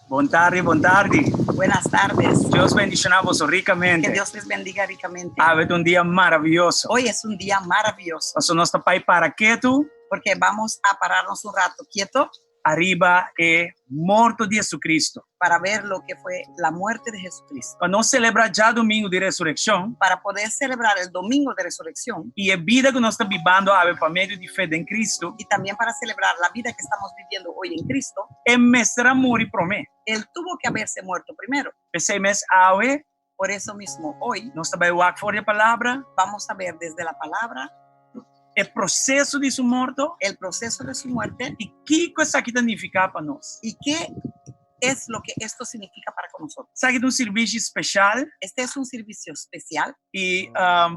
Bon tardi, bon tardi. Buenas tardes. Dios bendishoná boso rikamente. Que Dios les bendiga ricamente. Awe ta un dia maravioso. Hoy es un día maravilloso. Paso nos ta bai para ketu. Porque vamos a pararnos un rato quieto. Ariba e morto di Jesucristo. Para ver lo que fue la muerte de Jesucristo. Pa nos selebrá djadumingu di resurekshon. Para poder celebrar el domingo de resurrección. I e bida ku nos ta bibando awe pa medio di fe den Cristo. Y también para celebrar la vida que estamos viviendo hoy en Cristo. E mester a muri promé. Él tuvo que haberse muerto primero. P'esei mes awe. Por eso mismo hoy. Nos ta bai wak for di e palabra. Vamos a ver desde la palabra. E proseso di su morto. El proceso de su muerte. I kiko esaki ta nifiká pa nos. Y qué es lo que esto significa para con nosotros. Esaki ta un sirbishi speshal. Este es un servicio especial. I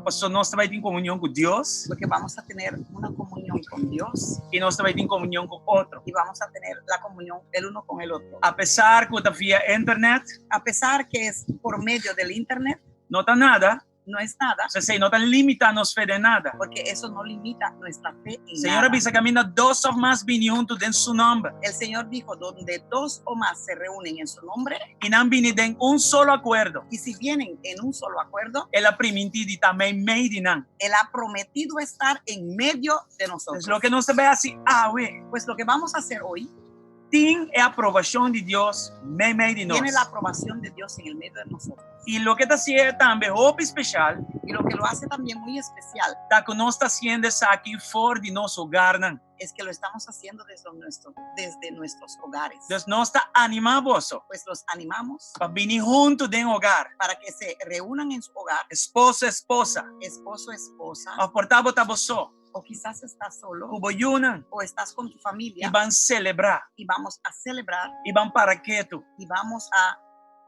pasobra nos ta bai tin komunion ku Dios. Porque vamos a tener una comunión con Dios. I nos ta bai tin komunion ku otro. Y vamos a tener la comunión el uno con el otro. Apesar ku ta via internet. A pesar que es por medio del internet. No ta nada. No es nada. Esei no ta limitá nos fe den nada. Porque eso no limita nuestra fe en Señor nada. a bisa kaminda dos òf mas bini huntu den su nòmber. El Señor dijo, donde dos o más se reúnen en su nombre. I nan bini den un solo akuerdo. Y si vienen en un solo acuerdo. El a primintí di ta meimei di nan. Él ha prometido estar en medio de nosotros. Pues loke nos ta bai hasi awe. Pues lo que vamos a hacer hoy. Tin e aprobashon di Dios meimei di nos. Tiene la aprobación de Dios en el medio de nosotros. I loke ta hasié tambe hopi speshal. Y lo que lo hace también muy especial. Ta ku nos ta hasiendo esaki for di nos hogarnan. Es que lo estamos haciendo desde nuestro, desde nuestros hogares. Dus nos ta animá boso. Pues los animamos. Pa bini huntu den hogar. Para que se reúnan en su hogar. Esposo, esposa. Esposo, esposa. Òf por ta bo ta bo so. O quizás estás solo. Ku bo yunan. O estás con tu familia. I ban selebrá. Y vamos a celebrar. I ban para ketu. Y vamos a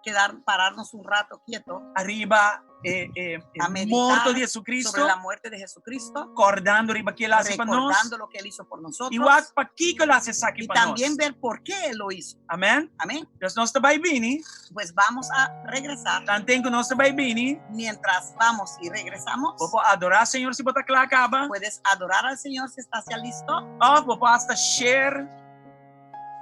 quedar, pararnos un rato quieto. Ariba e e A e meditar morto di Jesucristo. sobre la muerte de Jesucristo. Kòrdando riba ke El a hasi pa nos. Recordando lo que Él hizo por nosotros. I wak pakiko El a hasi esaki Y pa nos. también ver por qué Él lo hizo. Amèn. Amén. Dus nos ta bai bini. Pues vamos a regresar. Tanten ku nos ta bai bini. Mientras vamos y regresamos. Bo por adorá Señor si bo ta kla kaba. Puedes adorar al Señor si estás ya listo. Òf bo por hasta share,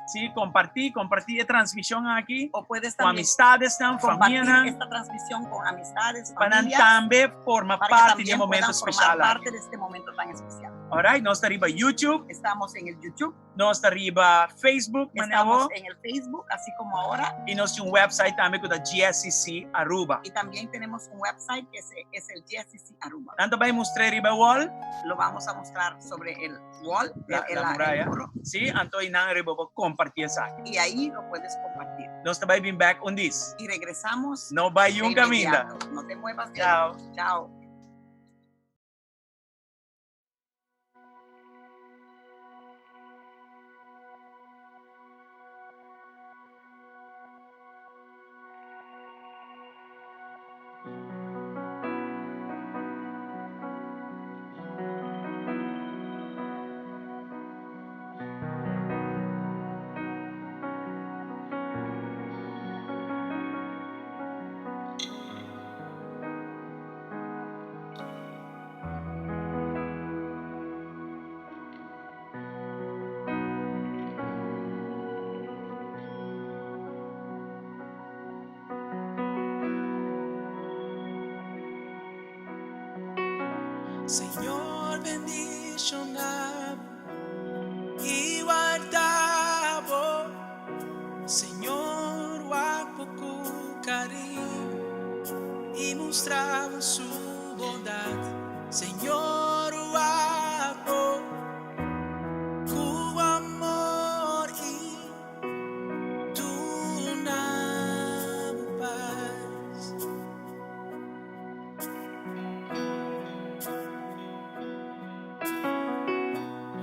sí, kompartí, kompartí e transmishon aki. O puedes Ku también amistadesnan, compartir famianan. esta transmisión con amistades, Pa nan familias. tambe forma Para que parti di e también momento puedan formar speshal aki. parte de este momento tan especial. Alright, nos ta riba YouTube. Estamos en el YouTube. Nos ta riba Facebook, manera Estamos awor. en el Facebook, así como ahora. I nos tin un website tambe ku ta GSCC Aruba. Y también tenemos un website que es, es el GSCC Aruba. Nan ta bai mustr'é riba e wall. Lo vamos a mostrar sobre el wall, La, el, la el, muralla. el muro. Sí, anto einan riba bo por kompartí esaki. Y ahí lo puedes compartir. Nos ta bai bin bèk un dis. Y regresamos No bai de yun kaminda. inmediato. No te muevas de ahí. Chao. Chao. Señor bendiciona bo y warda bo. Señor wak bo cu cariño y mustra bo su bondad. Señor wak bo cu amor y duna bo paz.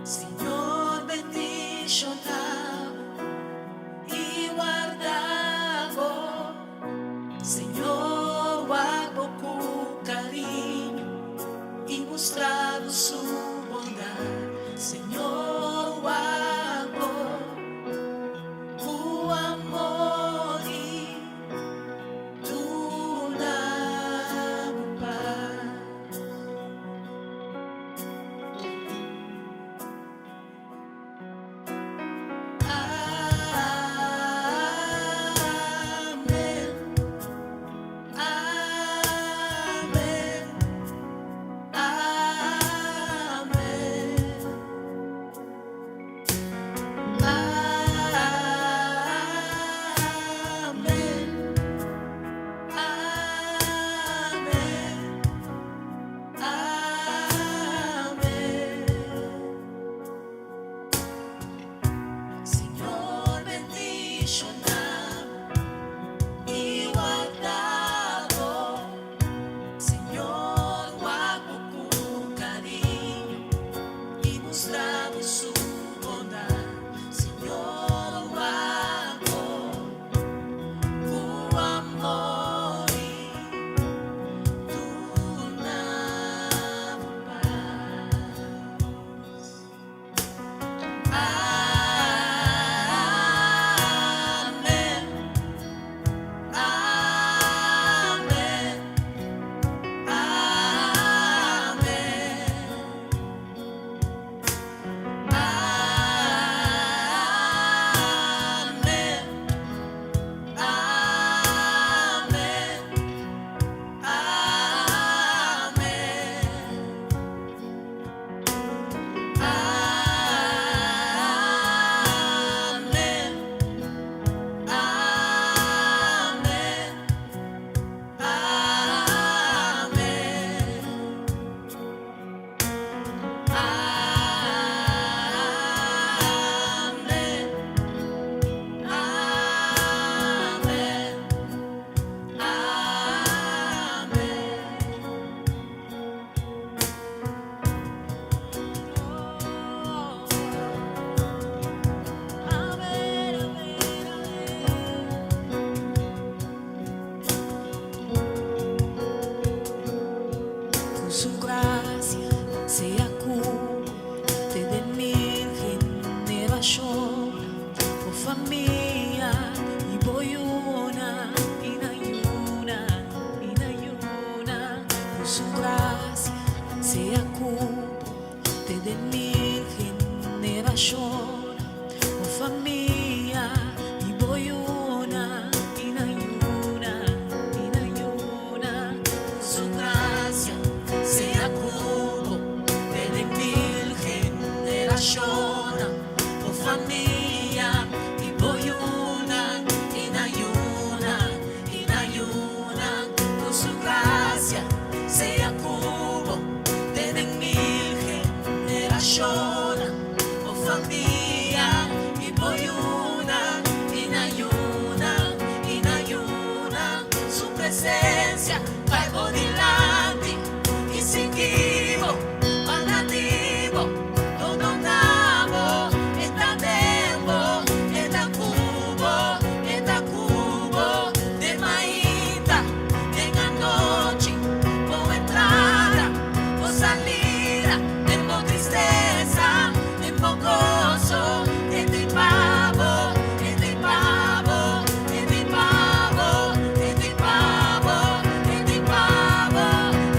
Señor bendiciona bo y warda bo. Señor wak bo cu cariño y mustra bo su bondad. Señor wak bo cu amor y duna bo paz. Den mil generashon, bo famia i bo yunan, i nan yunan, i nan yunan. Ku su grasia sea ku bo te den mil generashonnan, bo famia i bo yunan, i nan yunan, i nan yunan. Ku su grasia sea ku bo te den mil generashonnan, bo famia i bo yunan, i nan yunan, i nan yunan. Su presensia bai bo dilanti i sigui bo, banda di bo, dondona bo, e ta den bo, e ta ku bo, e ta ku bo. Den mainta, den anochi, bo entrada, bo salida, den bo tristesa, den bo goso, e t'ei pa bo, e t'ei pa bo, e t'ei pa bo, e t'ei pa bo, e t'ei pa bo,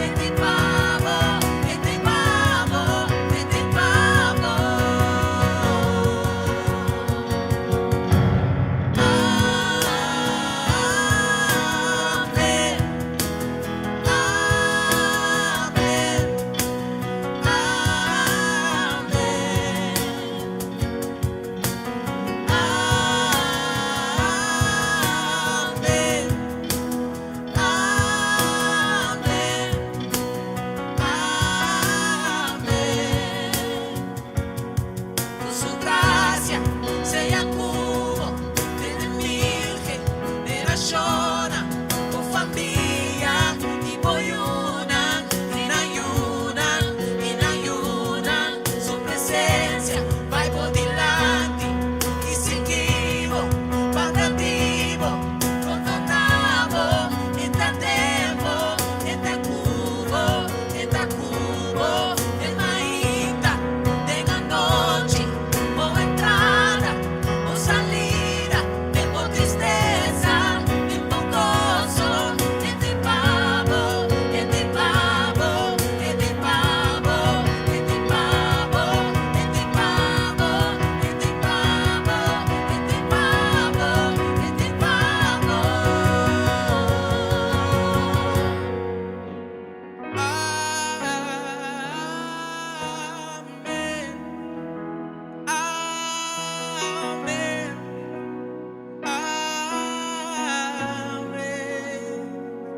e t'ei pa bo, e t'ei pa bo, e t'ei pa bo. Amen. Amen. Amen. Amen. Amen. Amen. Ku su grasia sea ku bo te den mil generashonnan, bo famia i bo yunan, i nan yunan, i nan yunan. Su presensia bai bo dilanti i sigui bo, banda di bo, rondona bo, e ta den bo, e ta ku bo, e ta ku bo. Den mainta, den anochi, bo entrada, bo salida, den bo tristesa, den bo goso, e t'ei pa bo, e t'ei pa bo, e t'ei pa bo, e t'ei pa bo, e t'ei pa bo, e t'ei pa bo, e t'ei pa bo, e t'ei pa bo. Amen. Amen. Amen. Amen.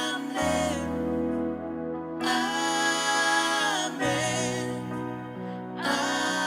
Amen. Amen.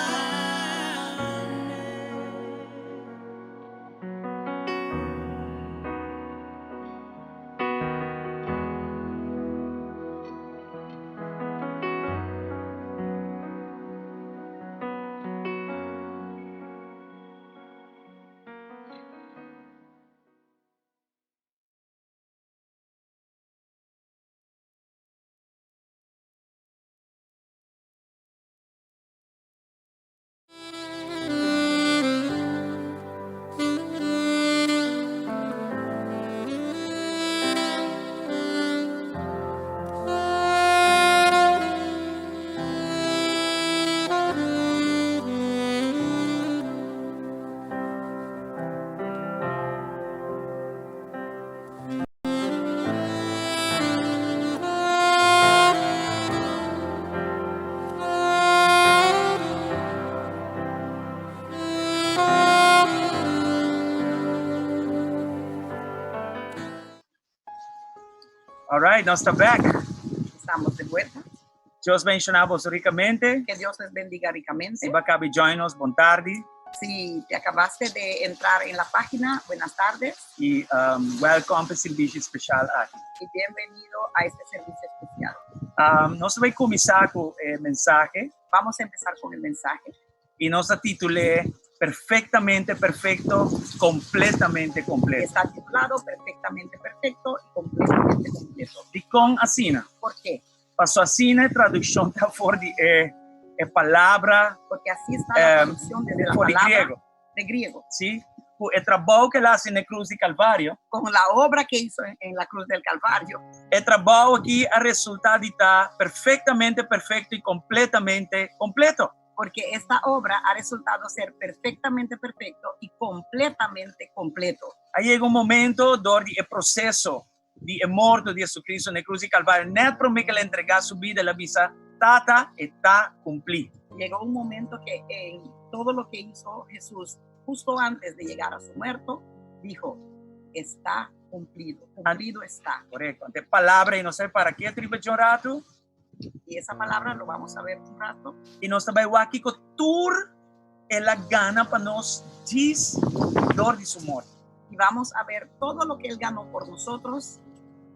All right, nos ta back. Estamos de vuelta. Dios bendiciona boso ricamente. Que Dios les bendiga ricamente. Si bo a caba di join nos, bon tardi. Si te acabaste de entrar en la página, buenas tardes. Y welcome pa e servicio special aki. Y bienvenido a este servicio especial. Nos ta bay cuminsa cu e mensahe. Vamos a empezar con el mensaje. Y nos a titul'e Perfectamente Perfecto, Completamente Completo. Está titulado Perfectamente Perfecto y Completamente Completo. Dicon asina? ¿Por qué? Paso asina e traduccion ta for di e, e palabra. Porque así está la traducción desde la for di palabra griego. de griego. Sí? Ku e trabou ku el a hasi na e krus di Kalvario. Con la obra que hizo en la cruz del Calvario. E trabou aki a resultá di ta perfektamente perfekto i kompletamente kompleto. Porque esta obra ha resultado ser perfectamente perfecto y completamente completo. A yega un momento dor di e proseso di e morto di Jesucristo na e krus di Kalvario, nèt promé ku el a entregá su bida, el a bisa, Tata, e ta kumplí. Llegó un momento que en todo lo que hizo Jesús justo antes de llegar a su muerto, dijo, Está cumplido, cumplido está. Korekto. Anto e palabra ei nos ta para ketu riba dje un ratu. Y esa palabra lo vamos a ver un rato. I nos ta bai wak kiko tur el a gana pa nos djis dor di su morto. Y vamos a ver todo lo que él ganó por nosotros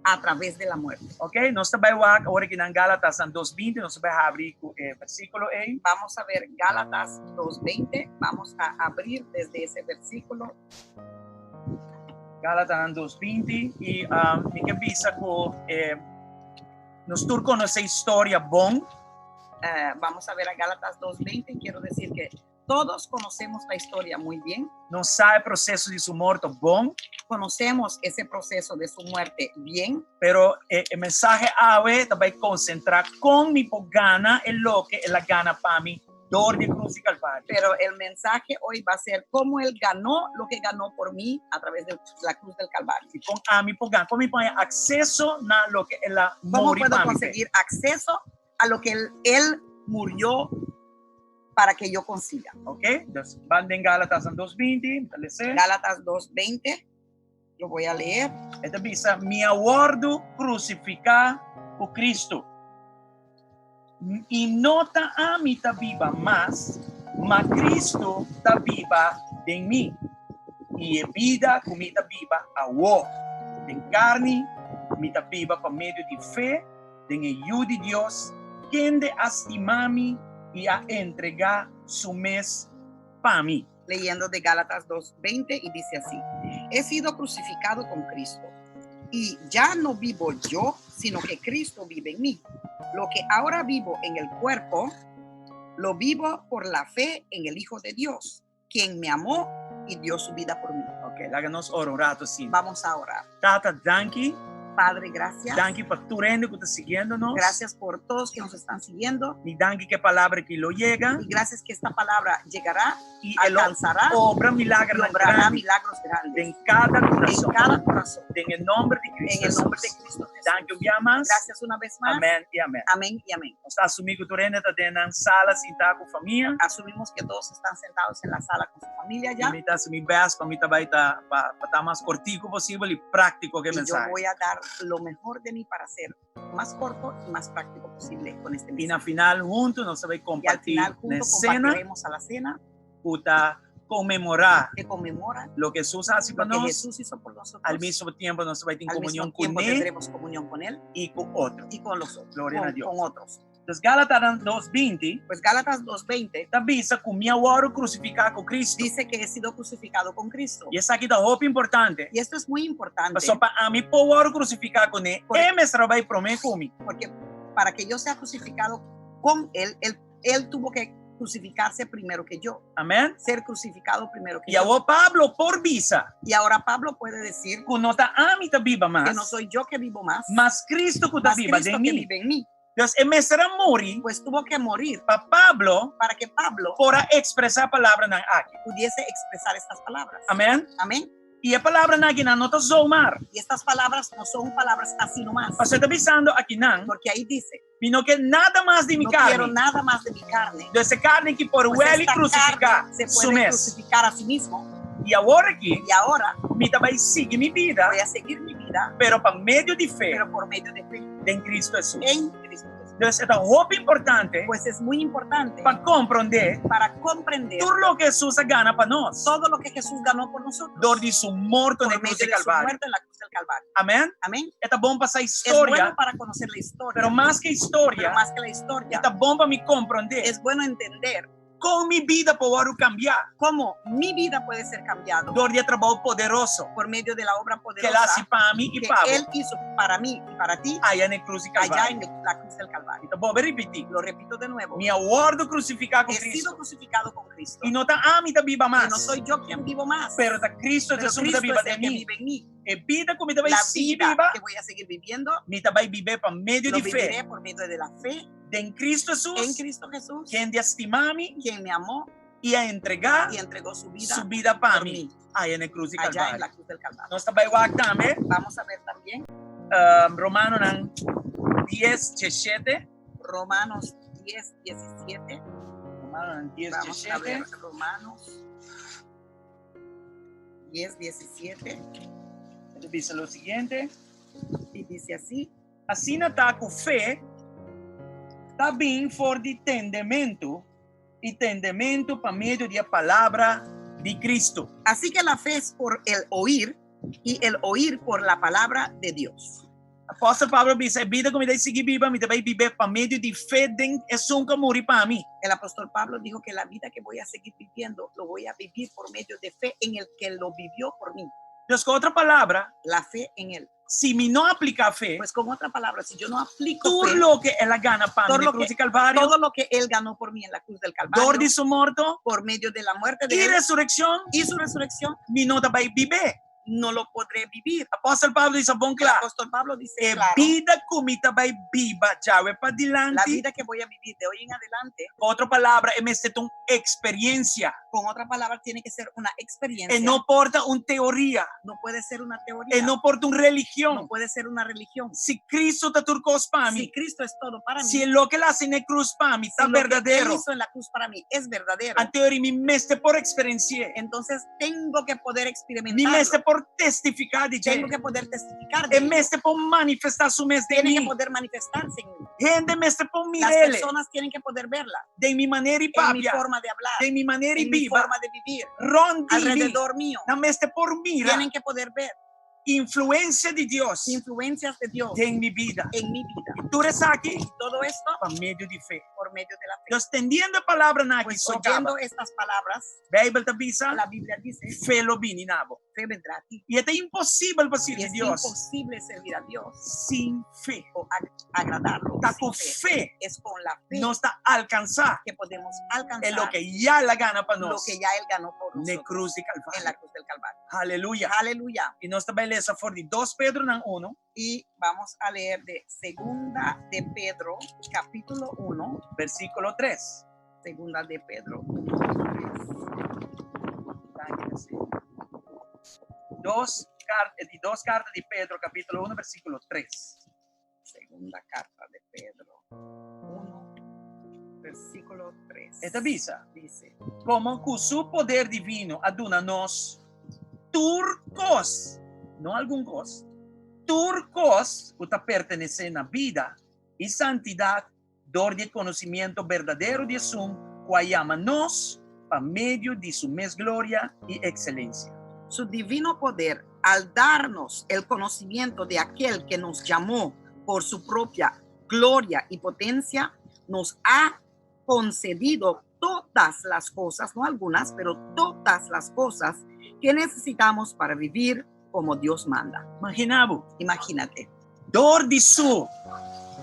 a través de la muerte. Ok, nos ta bai wak awor aki nan Gálatasnan 2:20, nos ta bai habri ku e versíkulo ei. Vamos a ver Gálatas 2:20, vamos a abrir desde ese versículo. Gálatasnan 2:20 i um, mi ke bisa ku eh, nos tur konosé historia bon. Vamos a ver a Gálatas 2:20, quiero decir que todos conocemos la historia muy bien. Nos sa e proseso di su morto bon. Conocemos ese proceso de su muerte bien. Pero e, e mensahe awe ta bai konsentrá kon mi por gana e loke el a gana pa mi dor di krus di Kalvario. Pero el mensaje hoy va a ser cómo él ganó lo que ganó por mí a través de la cruz del Calvario. I kon ami por gana, kon mi por haña akseso na loke el a ¿Cómo muri puedo pa mi p'e. conseguir acceso a lo que él, él murió para que yo consiga? Ok, dus ban den Gálatas 2:20, mi ta les'é. Gálatas 2:20, lo voy a leer. E ta bisa, Mi a wòrdu krusifiká ku Kristu. I no ta ami ta biba mas, ma Kristu ta biba den mi. I e bida ku mi ta biba awor den karni, mi ta biba pa medio di fe den e Yu di Dios, kende a stima mi i a entregá su mes pa mi. Leyendo de Gálatas 2:20 y dice así, He sido crucificado con Cristo, y ya no vivo yo, sino que Cristo vive en mí. Lo que ahora vivo en el cuerpo, lo vivo por la fe en el Hijo de Dios, quien me amó y dio su vida por mí. Ok, laga nos ora un rato asina. Vamos a orar. Tata, danki. Padre, gracias. Danki pa tur hende ku ta siguiendo nos. Gracias por todos que nos están siguiendo. I danki ku e palabra aki lo yega. Y gracias que esta palabra llegará, I e lo alcanzará obra y milagernan obrará grandi milagros grandes den kada en kurason. cada corazón. Den e nomber di En Cristo el nombre de Jesús. Cristo Jesús. Danki un bia mas. Gracias una vez más. Amén i amén. Amén y amén. Nos ta asumí ku tur hende ta den nan sala sintá ku famia. Asumimos que todos están sentados en la sala con su familia ya. I mi ta hasi mi best pa mi ta bai ta pa pa ta mas kortiku posibel i práktiko ku e Y yo mensahe. voy a dar lo mejor de mí para ser más corto y más práctico posible con este I na mensaje. final huntu nos ta bai Y al kompartí final na e juntos sena compartiremos a la cena ku ta konmemorá que conmemora loke Hesus a hasi pa lo que nos. Jesús hizo por nosotros. Al mismo tiempo nos ta bai tin Al mismo komunion tiempo kuné tendremos comunión con Él i ku otro. y con los otros, Gloria a con, Dios. con otros. Entonces, Gálatas 2:20 Pues Gálatas 2:20 ta bisa ku mi a wòrdu krusifiká ku Kristu. dice que he sido crucificado con Cristo. I esaki ta hopi importante. Y esto es muy importante. Pasobra pa ami por wòrdu krusifiká kuné, e mester a bai promé ku mi. Porque para que yo sea crucificado con él, él, él tuvo que crucificarse primero que yo. Amèn. Ser crucificado primero que I yo. awor Pablo por bisa Y ahora Pablo puede decir ku no ta ami ta biba que no mas, soy yo que vivo más, mas Cristo ku ta mas biba Cristo den que mi. vive en mí. Dus e mester a muri Pues tuvo que morir pa Pablo para que Pablo por a ekspresá palabranan aki. pudiese expresar estas palabras. Amèn. Amén. I e palabranan akinan no ta zomaar. Y estas palabras no son palabras así nomás. Pasobra e ta bisando akinan, Porque ahí dice, Mi no ke nada mas di mi no karni. quiero nada más de mi carne. Dus e karni aki por Pues wèl i esta krusifiká carne se su puede mes. crucificar a sí mismo. I awor aki, Y ahora mi ta bai sigui mi bida, voy a seguir mi vida, pero pa medio di fe pero por medio de fe den Cristo Hesus. en Cristo Jesús. Dus e ta hopi importante Pues es muy importante pa komprondé para comprender tur loke Hesus a gana pa nos todo lo que Jesús ganó por nosotros dor di su morto por na e medio cruz di de su Calvario. muerte en la cruz del Calvario. Amén. Amén. E ta bon pa sa Es historia, bueno para conocer la historia, pero mas ke historia, pero más que la historia, e ta bon pa mi komprondé es bueno entender Kon mi bida por wòrdu kambiá? ¿Cómo mi vida puede ser cambiado? Dor di e trabou poderoso Por medio de la obra ku el a hasi poderosa pa mi i que pa bo Él hizo para mí y para ti aya na e krus di allá Kalvario. en la cruz del Calvario. Mi ta bolbe ripití. Lo repito de nuevo. Mi a wòrdu krusifiká ku He sido Kristu. crucificado con Cristo. I no ta ami ta biba Y mas, no soy yo quien vivo más, pero ta Kristu pero Hesus ku ta Cristo biba es el den que mi. vive en mí. E bida ku mi ta bai La sigui vida biba, que voy a seguir viviendo, mi ta bai bib'é pa medio lo di fe viviré por medio de la fe den Kristu en Hesus, Cristo Jesús, kende a stima mi quien me amó i a entregá y entregó su vida su bida pa por mi mí aya na e krus di allá en Kalvario. la cruz del Calvario. Nos ta bai wak tambe Vamos a ver también Romanonan 10, 17. Romanos 10, 17. Romanonan 10, Vamos a 17. ver Romanos 10, 17. E ta bisa lo siguiente. Y dice así: Asina ta ku fe ta bin for di tendementu i tendementu pa medio di e palabra di Cristo. Así que la fe es por el oír y el oír por la palabra de Dios. Apòstel Pablo a bisa, E bida ku mi ta sigui biba, mi ta bai bib'é pa medio di fe den esun ku a muri pa mi. El apóstol Pablo dijo que la vida que voy a seguir viviendo, lo voy a vivir por medio de fe en el que lo vivió por mí. Dus ku otro palabra, La fe en él. si mi no apliká fe, Pues con otra palabra, si yo no aplico tur fe, loke el a gana pa mi Tur na lo krus que- di Kalvario, todo lo que él ganó por mí en la cruz del dor Calvario, di su morto por medio de la muerte de i él resurekshon, y su resurrección, mi no ta bai bib'é. no lo podré vivir. Apòstel Pablo bisa bon El kla, apóstol Pablo dice E claro, bida ku mi ta bai biba djawe la padilanti, vida que voy a vivir de hoy en adelante, ku otro palabra, e mester ta un eksperensia. con otra palabra, tiene que ser una experiencia. E no por ta un teoria. No puede ser una teoría. E no por ta un religion. No puede ser una religión. Si Cristo ta tur kos pa mi, Si Cristo es todo para mí, si loke el a hasi na e krus pa mi si ta lo que Él berdadero, hizo en la cruz para mí es verdadero, anto mi mester por eksperensi'é. entonces tengo que poder Mi experimentarlo. mester por testifiká di dje. Tengo que poder testificar de E ello. mester por manifestá su mes den Tiene que mi. poder manifestarse en mí. Hende mester por Las mir'é personas tienen que poder verla den mi manera di en mi papia, forma de hablar, den mi manera di en mi biba, forma de vivir, rònt di mi. alrededor mío. Nan mester por mira Tienen que poder ver influensia di Dios influencias de Dios den mi bida. en mi vida. I tur esaki Y todo esto pa medio di fe. por medio de la fe. Pues tendiendo e palabranan aki Pues so kaba. oyendo estas palabras, Beibel ta bisa, la Biblia dice, fe lo bini na bo. fe vendrá a ti. I e ta imposibel pa Y sirbi es Dios imposible servir a Dios sin fe. o agradarlo Ta sin ku fe. fe Es con la fe nos ta alkansá que podemos e alcanzar loke ya el a gana pa lo nos que ya Él ganó por na nosotros krus di en la Kalvario. cruz del Calvario. Aleluya. Aleluya. I nos ta bai lesa for di 2 Pedronan 1. Y vamos a leer de Segunda de Pedro, capítulo 1. Versíkulo 3. Segunda de Pedro 1, 3. Dos karta, di dos karta di Pedro, kapítulo 1, versíkulo 3. Segunda carta de Pedro 1, versículo 3. E ta bisa, Dice, komo ku su poder divino a duna nos tur kos, no algun kos, tur kos ku ta pertenesé na bida i santidat dor di e konosimiento berdadero di esun ku a yama nos pa medio di su mes gloria i ekselensia. Su divino poder al darnos el conocimiento de aquel que nos llamó por su propia gloria y potencia, nos ha concedido todas las cosas, no algunas, pero todas las cosas que necesitamos para vivir como Dios manda. Imaginá bo. Imagínate. Dor di su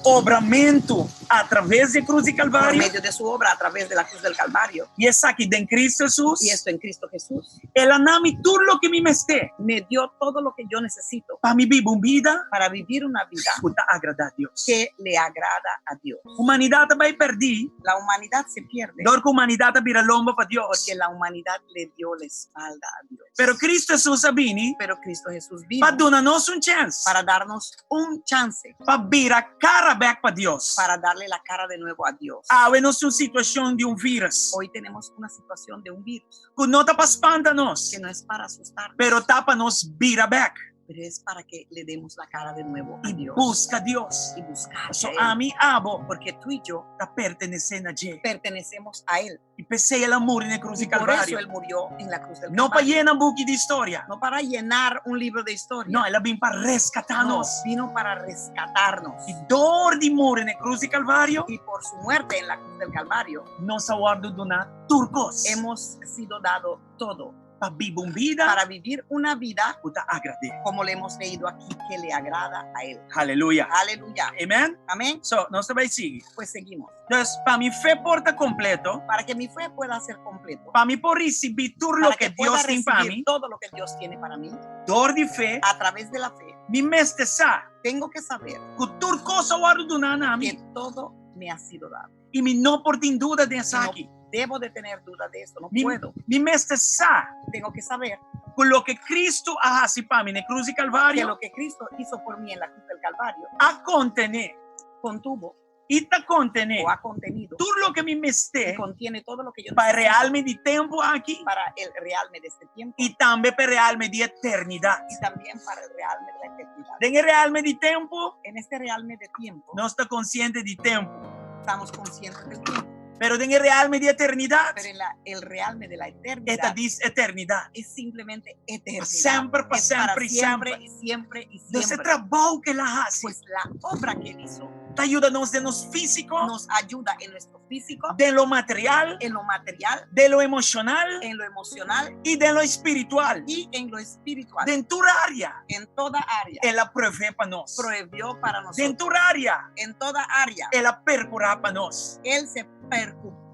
obramentu a traves di krus di Por Kalvario. medio de su obra a través de la cruz del Calvario. I esaki den Kristu Hesus. Y esto en Cristo Jesús. El a duna mi tur loke mi mester. Me dio todo lo que yo necesito. Pa mi biba un bida. Para vivir una vida. Ku ta agradá Dios. Que le agrada a Dios. Humanidat ta bai pèrdí. La humanidad se pierde. Dor ku humanidat a bira lomba pa Dios. Porque la humanidad le dio la espalda a Dios. Pero Cristo Hesus a bini. Pero Cristo Jesús vino. Pa duna nos un chèns. Para darnos un chance. Pa bira kara bèk pa Dios. Para darle la cara de nuevo a Dios. Awe nos tin un situashon di un vírus. Hoy tenemos una situación de un virus. Ku no ta pa spanta nos. Que no es para asustarnos. Pero ta pa nos bira bèk. Pero es para que le demos la cara de nuevo a I Dios. buska Dios. Y buscar. So ami i abo Porque tú y yo ta pertenesé na dje. pertenecemos a Él. I p'esei el a muri na krus Y di por eso Kalvario. Él murió en la cruz del No pa Calvario. yena buki di historia. No para llenar un libro de historia. No, el a bin pa reskatá No, nos. vino para rescatarnos. I dor di muri na krus di Kalvario, Y por su muerte en la cruz del Calvario, nos a wòrdu duná tur kos hemos sido dado todo pa biba un bida para vivir una vida ku ta agrad'é. como le hemos leído aquí, que le agrada a Él. Aleluya. Aleluya. Amen? Amén. So, nos ta bai sigui. Pues seguimos. Dus, pa mi fe por ta kompleto, Para que mi fe pueda ser completo, pa mi por risibí tur para loke que pueda Dios tin pa recibir mi, todo lo que Dios tiene para mí, dor di fe, a través de la fe, mi mester sa tengo que saber ku tur kos a wòrdu duná na mi que todo me ha sido dado. i mi no por tin duda den esaki. Debo de tener duda de esto, no Mi, puedo. mi mester sa Tengo que saber ku loke Kristu a hasi pa mi na krus di que Kalvario lo que Cristo hizo por mí en la cruz del Calvario a kontené contuvo i ta kontené o ha contenido tur loke mi y mester contiene todo lo que yo pa e necesito realme di tempu aki para el realme de este tiempo i tambe pa e realme di eternidat. y también para el realme de la eternidad. Den e realme di tempu, En este realme de tiempo nos ta konsiente di tempu. estamos conscientes del tiempo, Pero den e realme di eternidat, pero en la, el realme de la e ta eternidad djis eternidat. es simplemente Pa eternidad. semper, pa Es para semper i siempre semper. y siempre y Dus e siempre. trabou ku el a hasi Pues la obra que él hizo ta yuda nos den nos físiko, nos ayuda en nuestro físico, den lo material, en lo material, den lo emoshonal en lo emocional i den lo espiritual. y en lo espiritual. Den tur área, En toda área. el a proveé pa nos. Prohibió para Den nosotros. tur área, En toda área. el a perkurá pa nos. Él se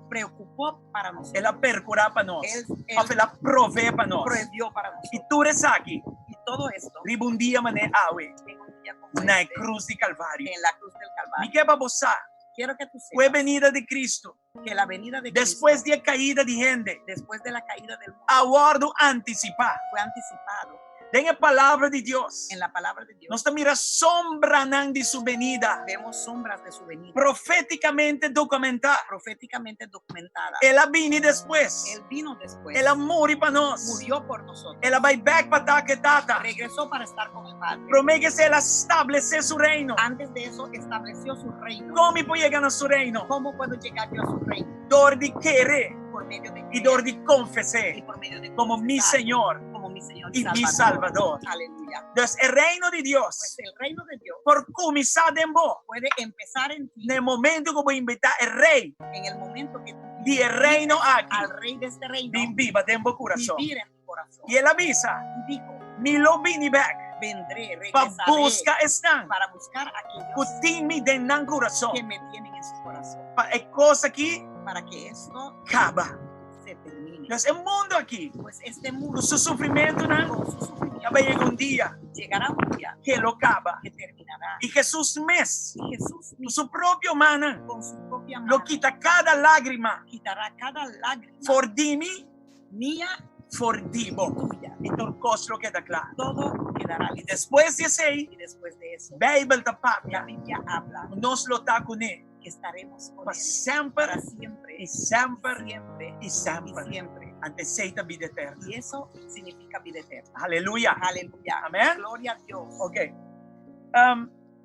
preocupó para nosotros. El a perkurá pa nos. Él, él Òf el a proveé pa nos. prohibió para I nosotros. tur esaki, Y todo esto riba un dia manera awe, en un día como na e este, krus di Kalvario. en la cruz del Mi Calvario. ke pa bo sa, Quiero que tú ku e sepas benida di Kristu, que la venida de Cristo, despues di e kaida di hende, después de la caída del mundo, a wòrdu antisipá. fue anticipado Den e palabra di Dios, en la palabra de Dios. nos ta mira sombranan di su benida, Vemos sombras de su venida, profétikamente dokumentá. proféticamente documentada. El a bini despues. Él vino después, El a muri pa nos. murió por nosotros, El a bai bèk pa ta ku e Tata. regresó para estar con el Padre. Promé ku esei el a stablesé su reino. Antes de eso estableció su reino. Kon mi por yega na su reino? ¿Cómo puedo llegar yo a su reino? Dor di kere Por medio de i creer dor di konfes'é y por medio de komo mi confesar Señor como mi Señor i mi Salbador. Aleluya. Dus e reino di Dios Pues el reino de Dios por kuminsá den bo puede empezar en ti na e momento ku bo invitá e rei en el momento que tú di e reino aki al rey de este reino bin biba den bo kurason. vivir en tu corazón. I el a bisa, Y dijo, mi lo bini bèk vendré, pa regresaré buska esnan para buscar a ku aquellos tin mi den nan kurason. que me tienen en su corazón, Pa e kos aki para que esto kaba. se termine. Dus e mundu aki, Pues este ku mundo su sufrimentunan, con su sufrimiento ta bai yega un dia llegará un día ku lo kaba. que terminará. I Hesus mes, Y Jesús ku su propio mannan, con su propia lo mano kita kada lágrima quitará cada lágrima for di mi, mía for di bo. y tuya. I tur kos lo keda kla. Todo quedará I listo. despues di esei, Y después de eso, Beibel ta la papia, Biblia habla nos lo ta kuné que estaremos con pa él semper para siempre, i semper siempre i y semper. siempre. Anto esei ta bida eterno. Y eso significa vida eterna. Aleluya. Aleluya. Amén. Gloria a Dios. Ok.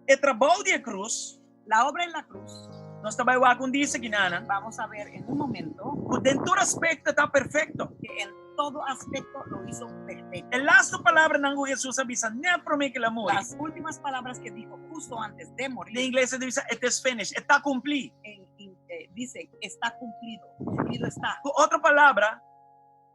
E trabou di e krus, La obra en la cruz, nos ta bai wak un dia akinan, vamos a ver en un momento ku den tur aspekto ta perfekto. que en todo aspecto lo hizo perfecto. E lastu palabranan ku Hesus a bisa nèt promé ku el a muri. Las últimas palabras que dijo justo antes de morir, Den ingles e ta bisa, it is finished, e ta kumplí. dice, está cumplido, cumplido está. Ku otro palabra,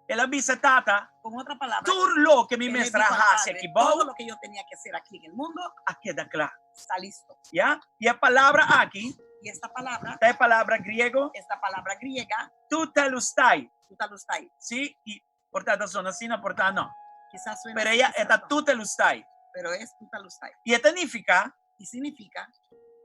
el a bisa Tata, Con otra palabra, tur loke mi él le mester dijo al a hasi Padre, aki todo bou, lo que yo tenía que hacer aquí en el mundo, a keda kla. está listo. Ya? I e palabra aki, Y esta palabra, ta e palabra griego, esta palabra griega, tutelustai. tutelustai. Si? I por ta ta zona asina, por ta no. Quizás suene Pero así, ella quizás e ta no. tutelustai. Pero es tutelustai. I e ta nifiká Y significa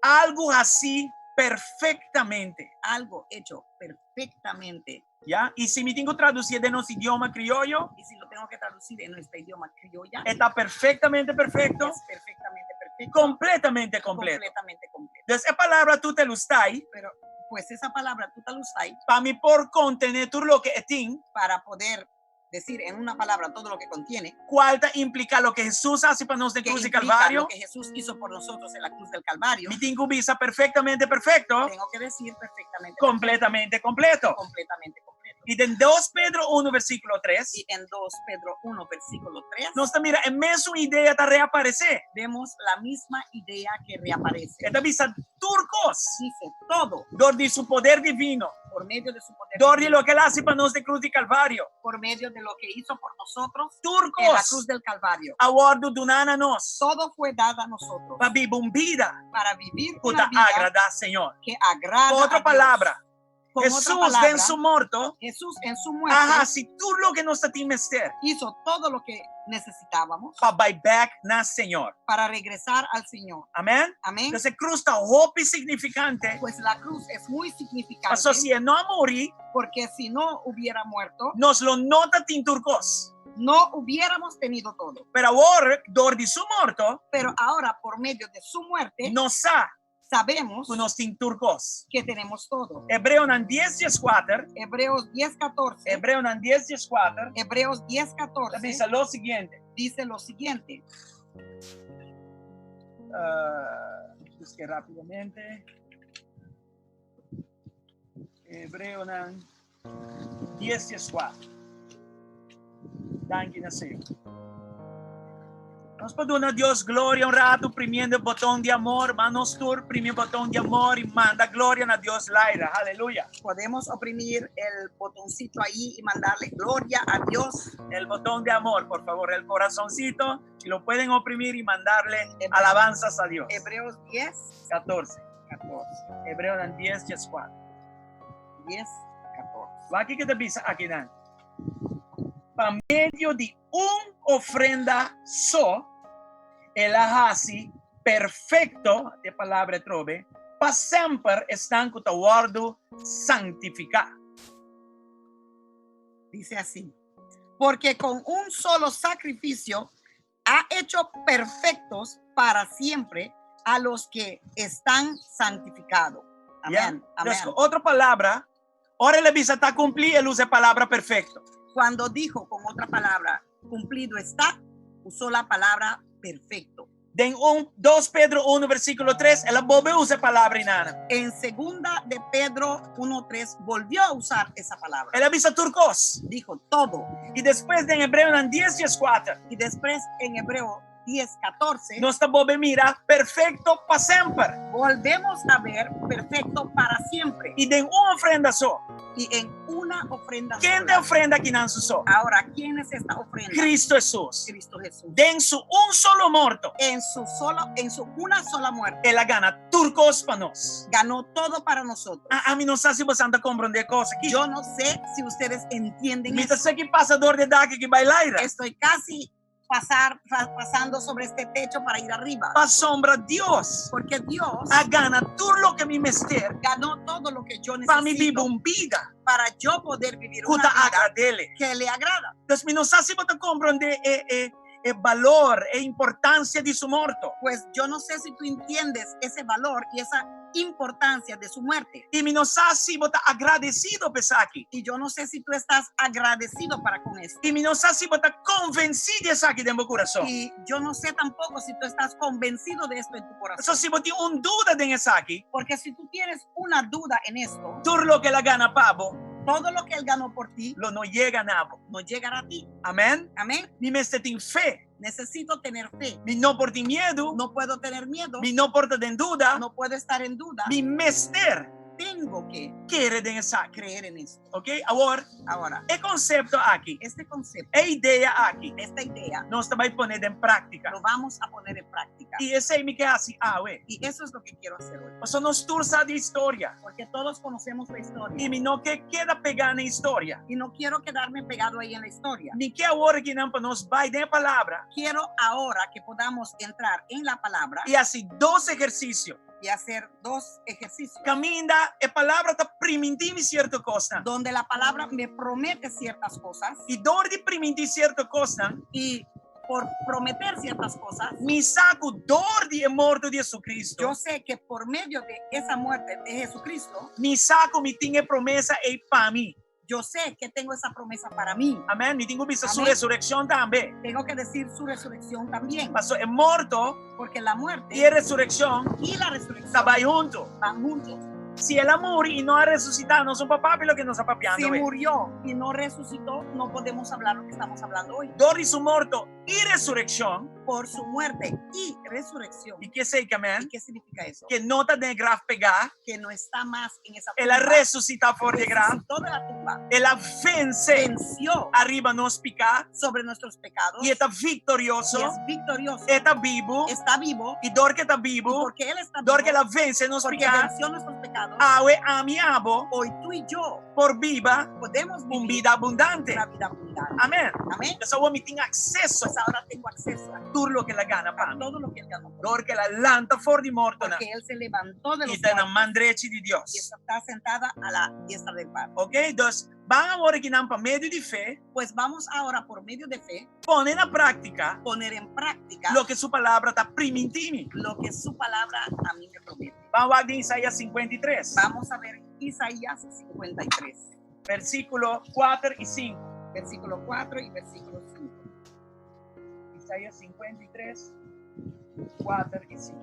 algu hasí perfektamente. algo hecho perfectamente. Ya? I si mi tin ku tradusí den nos idioma krioyo, Y si lo tengo que traducir en nuestro idioma criolla, e ta perfektamente perfekto, es perfectamente perfecto, kompletamente kompleto. completamente completo. Entonces, e palabra tutelustai, Pero pues esa palabra tutelustai, pa mi por kontené tur loke e tin, para poder Decir en una palabra todo lo que contiene, Kual ta impliká loke Hesus a hasi pa nos den que krus di implica Kalvario, lo que Jesús hizo por nosotros en la cruz del Calvario, mi tin ku bisa perfektamente perfekto, tengo que decir perfectamente, kompletamente kompleto. completamente completo. I den 2 Pedro 1 versíkulo 3, Y en 2 Pedro 1, versículo 3, nos ta mira e mesun idea ta reaparesé. vemos la misma idea que reaparece. E ta bisa tur kos Dice todo dor di su poder divino, por medio de su poder, dor di divino, loke el a hasi pa nos den krus di Kalvario. por medio de lo que hizo por nosotros Tur en la kos cruz del Calvario. a wòrdu duná na nos Todo fue dado a nosotros pa biba un bida para vivir ku una ta vida agradá Señor. que agrada Ku otro a Dios. palabra, Con otra Hesus palabra, den su morto Jesús en su muerte a hasi tur loke nos ta tin mester hizo todo lo que necesitábamos pa bai bèk na Señor. para regresar al Señor. Amèn? Amén. Entonces, e krus ta hopi signifikante. Pues la cruz es muy significante Paso si e no a muri, porque si no hubiera muerto, nos lo no ta tin tur kos. no hubiéramos tenido todo. Pero awor, dor di su morto, Pero ahora, por medio de su muerte, nos sa sabemos ku nos tin tur kos. que tenemos todo. Hebreonan 10, 14. Hebreos 10, 14. Hebreonan 10, 14. Hebreos 10, Ta 14 bisa lo siguiente. dice lo siguiente. Buske rápidamente. Hebreonan 10, 14. Danki na Señor. Nos por duna Dios gloria un rato primiendo e boton di amor. Ma nos tur primi e boton di amor y manda gloria na Dios laira. Aleluya. Podemos oprimir el botoncito ahí y mandarle gloria a Dios. El botón de amor, por favor, el corazoncito. Y lo pueden oprimir y mandarle Hebreo- alabanzas a Dios. Hebreos 10, 14. 14. Hebreonan 10, 14. 10, 14. Wak kiko ta bisa akinan. Pa medio di un ofrenda so, el a hasi perfecto, e palabra trobe, pa semper esnan ku ta wòrdu santifiká. Dice así, porque con un solo sacrificio ha hecho perfectos para siempre a los que están santificados. Amén. Amén. Entonces, otro palabra, ora el a bisa ta kumplí, el a usa e palabra perfecto. Cuando dijo con otra palabra, cumplido está, usó la palabra perfecto. Den un, 2 Pedro 1, versíkulo 3, el a bolbe usa e palabra einan. En segunda de Pedro 1.3 volvió a usar esa palabra. El a bisa tur kos. Dijo todo. I despues den Hebreonan 10, 14. Y después en Hebreo 10, 14, Nos ta bolbe mira perfekto pa semper. Volvemos a ver perfecto para siempre. I den un ofrenda so. Y en una ofrenda Ken sola. ta e ofrenda akinan su so? Ahora, ¿quién es esta ofrenda? Cristo Jesús. Cristo Jesús. Den su un solo morto. En su solo, en su una sola muerte. El a gana tur kos pa nos. Ganó todo para nosotros. Ami no sa si boso ta komprondé e kos aki. Yo no sé si ustedes entienden Mi ta eso. seki pasa dor di e dak aki bai laira. Estoy casi pasando sobre este techo para ir arriba. Pasobra Dios Porque Dios a gana tur loke mi mester ganó todo lo que yo pa mi necesito biba un bida para yo poder vivir ku una ta vida agrad'E. que le agrada. Entonces, mi no sa si bo ta komprondé e, e, e balor, e importansia di su morto. Pues yo no sé si tú entiendes ese valor y esa importancia de su muerte. I mi no sa si bo ta agradesido pa esaki. Y yo no sé si tú estás agradecido para con esto. I mi no sa si bo ta konvensí di esaki den bo kurason. Y yo no sé tampoco si tú estás convencido de esto en tu corazón. So, si bo tin un duda den esaki, Porque si tú tienes una duda en esto, tur loke el a gana pa bo, todo lo que él ganó por ti lo no yega na bo. no llegará a ti. Amèn? Amén. Mi mester tin fe. Necesito tener fe. Mi no por tin miedu. No puedo tener miedo. Mi no por ta den duda. No puedo estar en duda. Mi mester Tengo que kere den esaki. creer en esto. Ok? Awor, Ahora, e konsepto aki, este concepto, e idea aki, esta idea, nos ta bai pone den práktika. lo vamos a poner en práctica. I esei mi ke hasi awe. Y eso es lo que quiero hacer hoy. Pasobra nos tur sa di e historia. Porque todos conocemos la historia. I mi no ke keda pegá na e historia. Y no quiero quedarme pegado ahí en la historia. Mi ke awor akinan pa nos bai den e palabra. Quiero ahora que podamos entrar en la palabra I hasi dos ehersisio. y hacer dos ejercicios. Kaminda e palabra ta primintí mi sierto kosnan. Donde la palabra me promete ciertas cosas. I dor di primintí sierto kosnan. Y por prometer ciertas cosas. Mi sa ku dor di e morto di Jesucristo. Yo sé que por medio de esa muerte de Jesucristo. Mi sa ku mi tin e promesa ei pa mi. Yo sé que tengo esa promesa para mí. Amèn. Mi tin ku bisa su Amèn. resurekshon tambe. Tengo que decir su resurrección también. Paso e morto Porque la muerte i e resurekshon y la resurrección ta bai huntu. van juntos. Si el a muri i no a resusitá, nos no por papia loke nos ta papiando Si hoy. murió y no resucitó, no podemos hablar lo que estamos hablando hoy. Dor di su morto i resurekshon. Por su muerte y resurrección. I ke esei ke men? ¿Y qué significa eso? Ke no ta den e graf pegá. Que no está más en esa El a tumba. resusitá for di e graf. Resucitó de la tumba. El a vense Venció ariba nos piká. sobre nuestros pecados. I e ta Y viktorioso. es victorioso. E ta bibu. Está vivo. I dor ku e ta Y bibu, porque Él está dor vivo, ku el a vense nos porque piká, venció nuestros pecados, awe ami i abo hoy tú y yo por biba podemos un vivir bida abundante. una vida abundante. Amèn. Amén. Entonces awor mi tin akseso Pues ahora tengo acceso a tur loke el a gana pa a mi. todo lo que Él ganó por mí. Dor ku el a lanta for di mortonan Porque Él se levantó de i los ta na muertos man drechi di y Dios. está sentada a la diestra del Padre. Ok? Dus, ban awor akinan pa medio di fe Pues vamos ahora por medio de fe pone na práktika poner en práctica loke su palabra ta primintí mi. lo que su palabra a mí me promete. Ban wak den Isaías 53, Vamos a ver Isaías 53, versíkulo kuater i sinku. versículo 4 y versículo 5. Isaías 53, 4 i 5.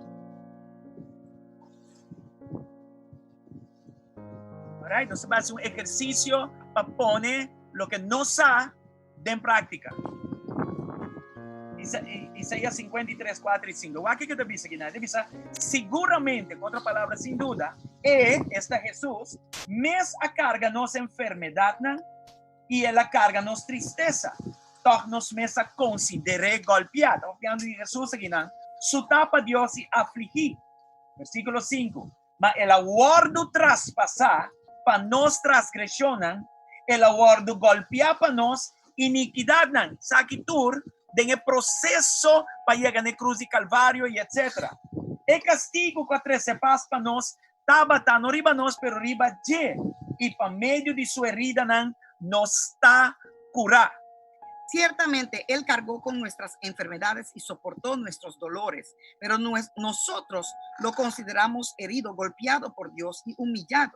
Alright, nos ta bai hasi un ehersisio pa pone loke nos sa den práktika. Isaías 53, 4 i 5. Wak kiko ta bisa aki nan. E ta bisa, Siguramente, ku otro palabra, sin duda, e, esta Hesus, mes a karga nos enfermedatnan i el a karga nos tristesa. Tòg nos mes a konsider'é gòlpiá. Ta papiando di Hesus aki nan. Sutá pa Dios i afligí. Versíkulo 5. Ma el a wòrdu traspasá pa nos transgreshonnan, el a wòrdu gòlpiá pa nos inikidatnan. Esaki tur den e proseso pa yega na e krus di Kalvario i etsetera. E kastigu ku a trese pas pa nos tabata no riba nos pero riba dje, i pa medio di su heridanan nos ta kurá. Ciertamente Él cargó con nuestras enfermedades y soportó nuestros dolores, pero nosotros lo consideramos herido, golpeado por Dios y humillado.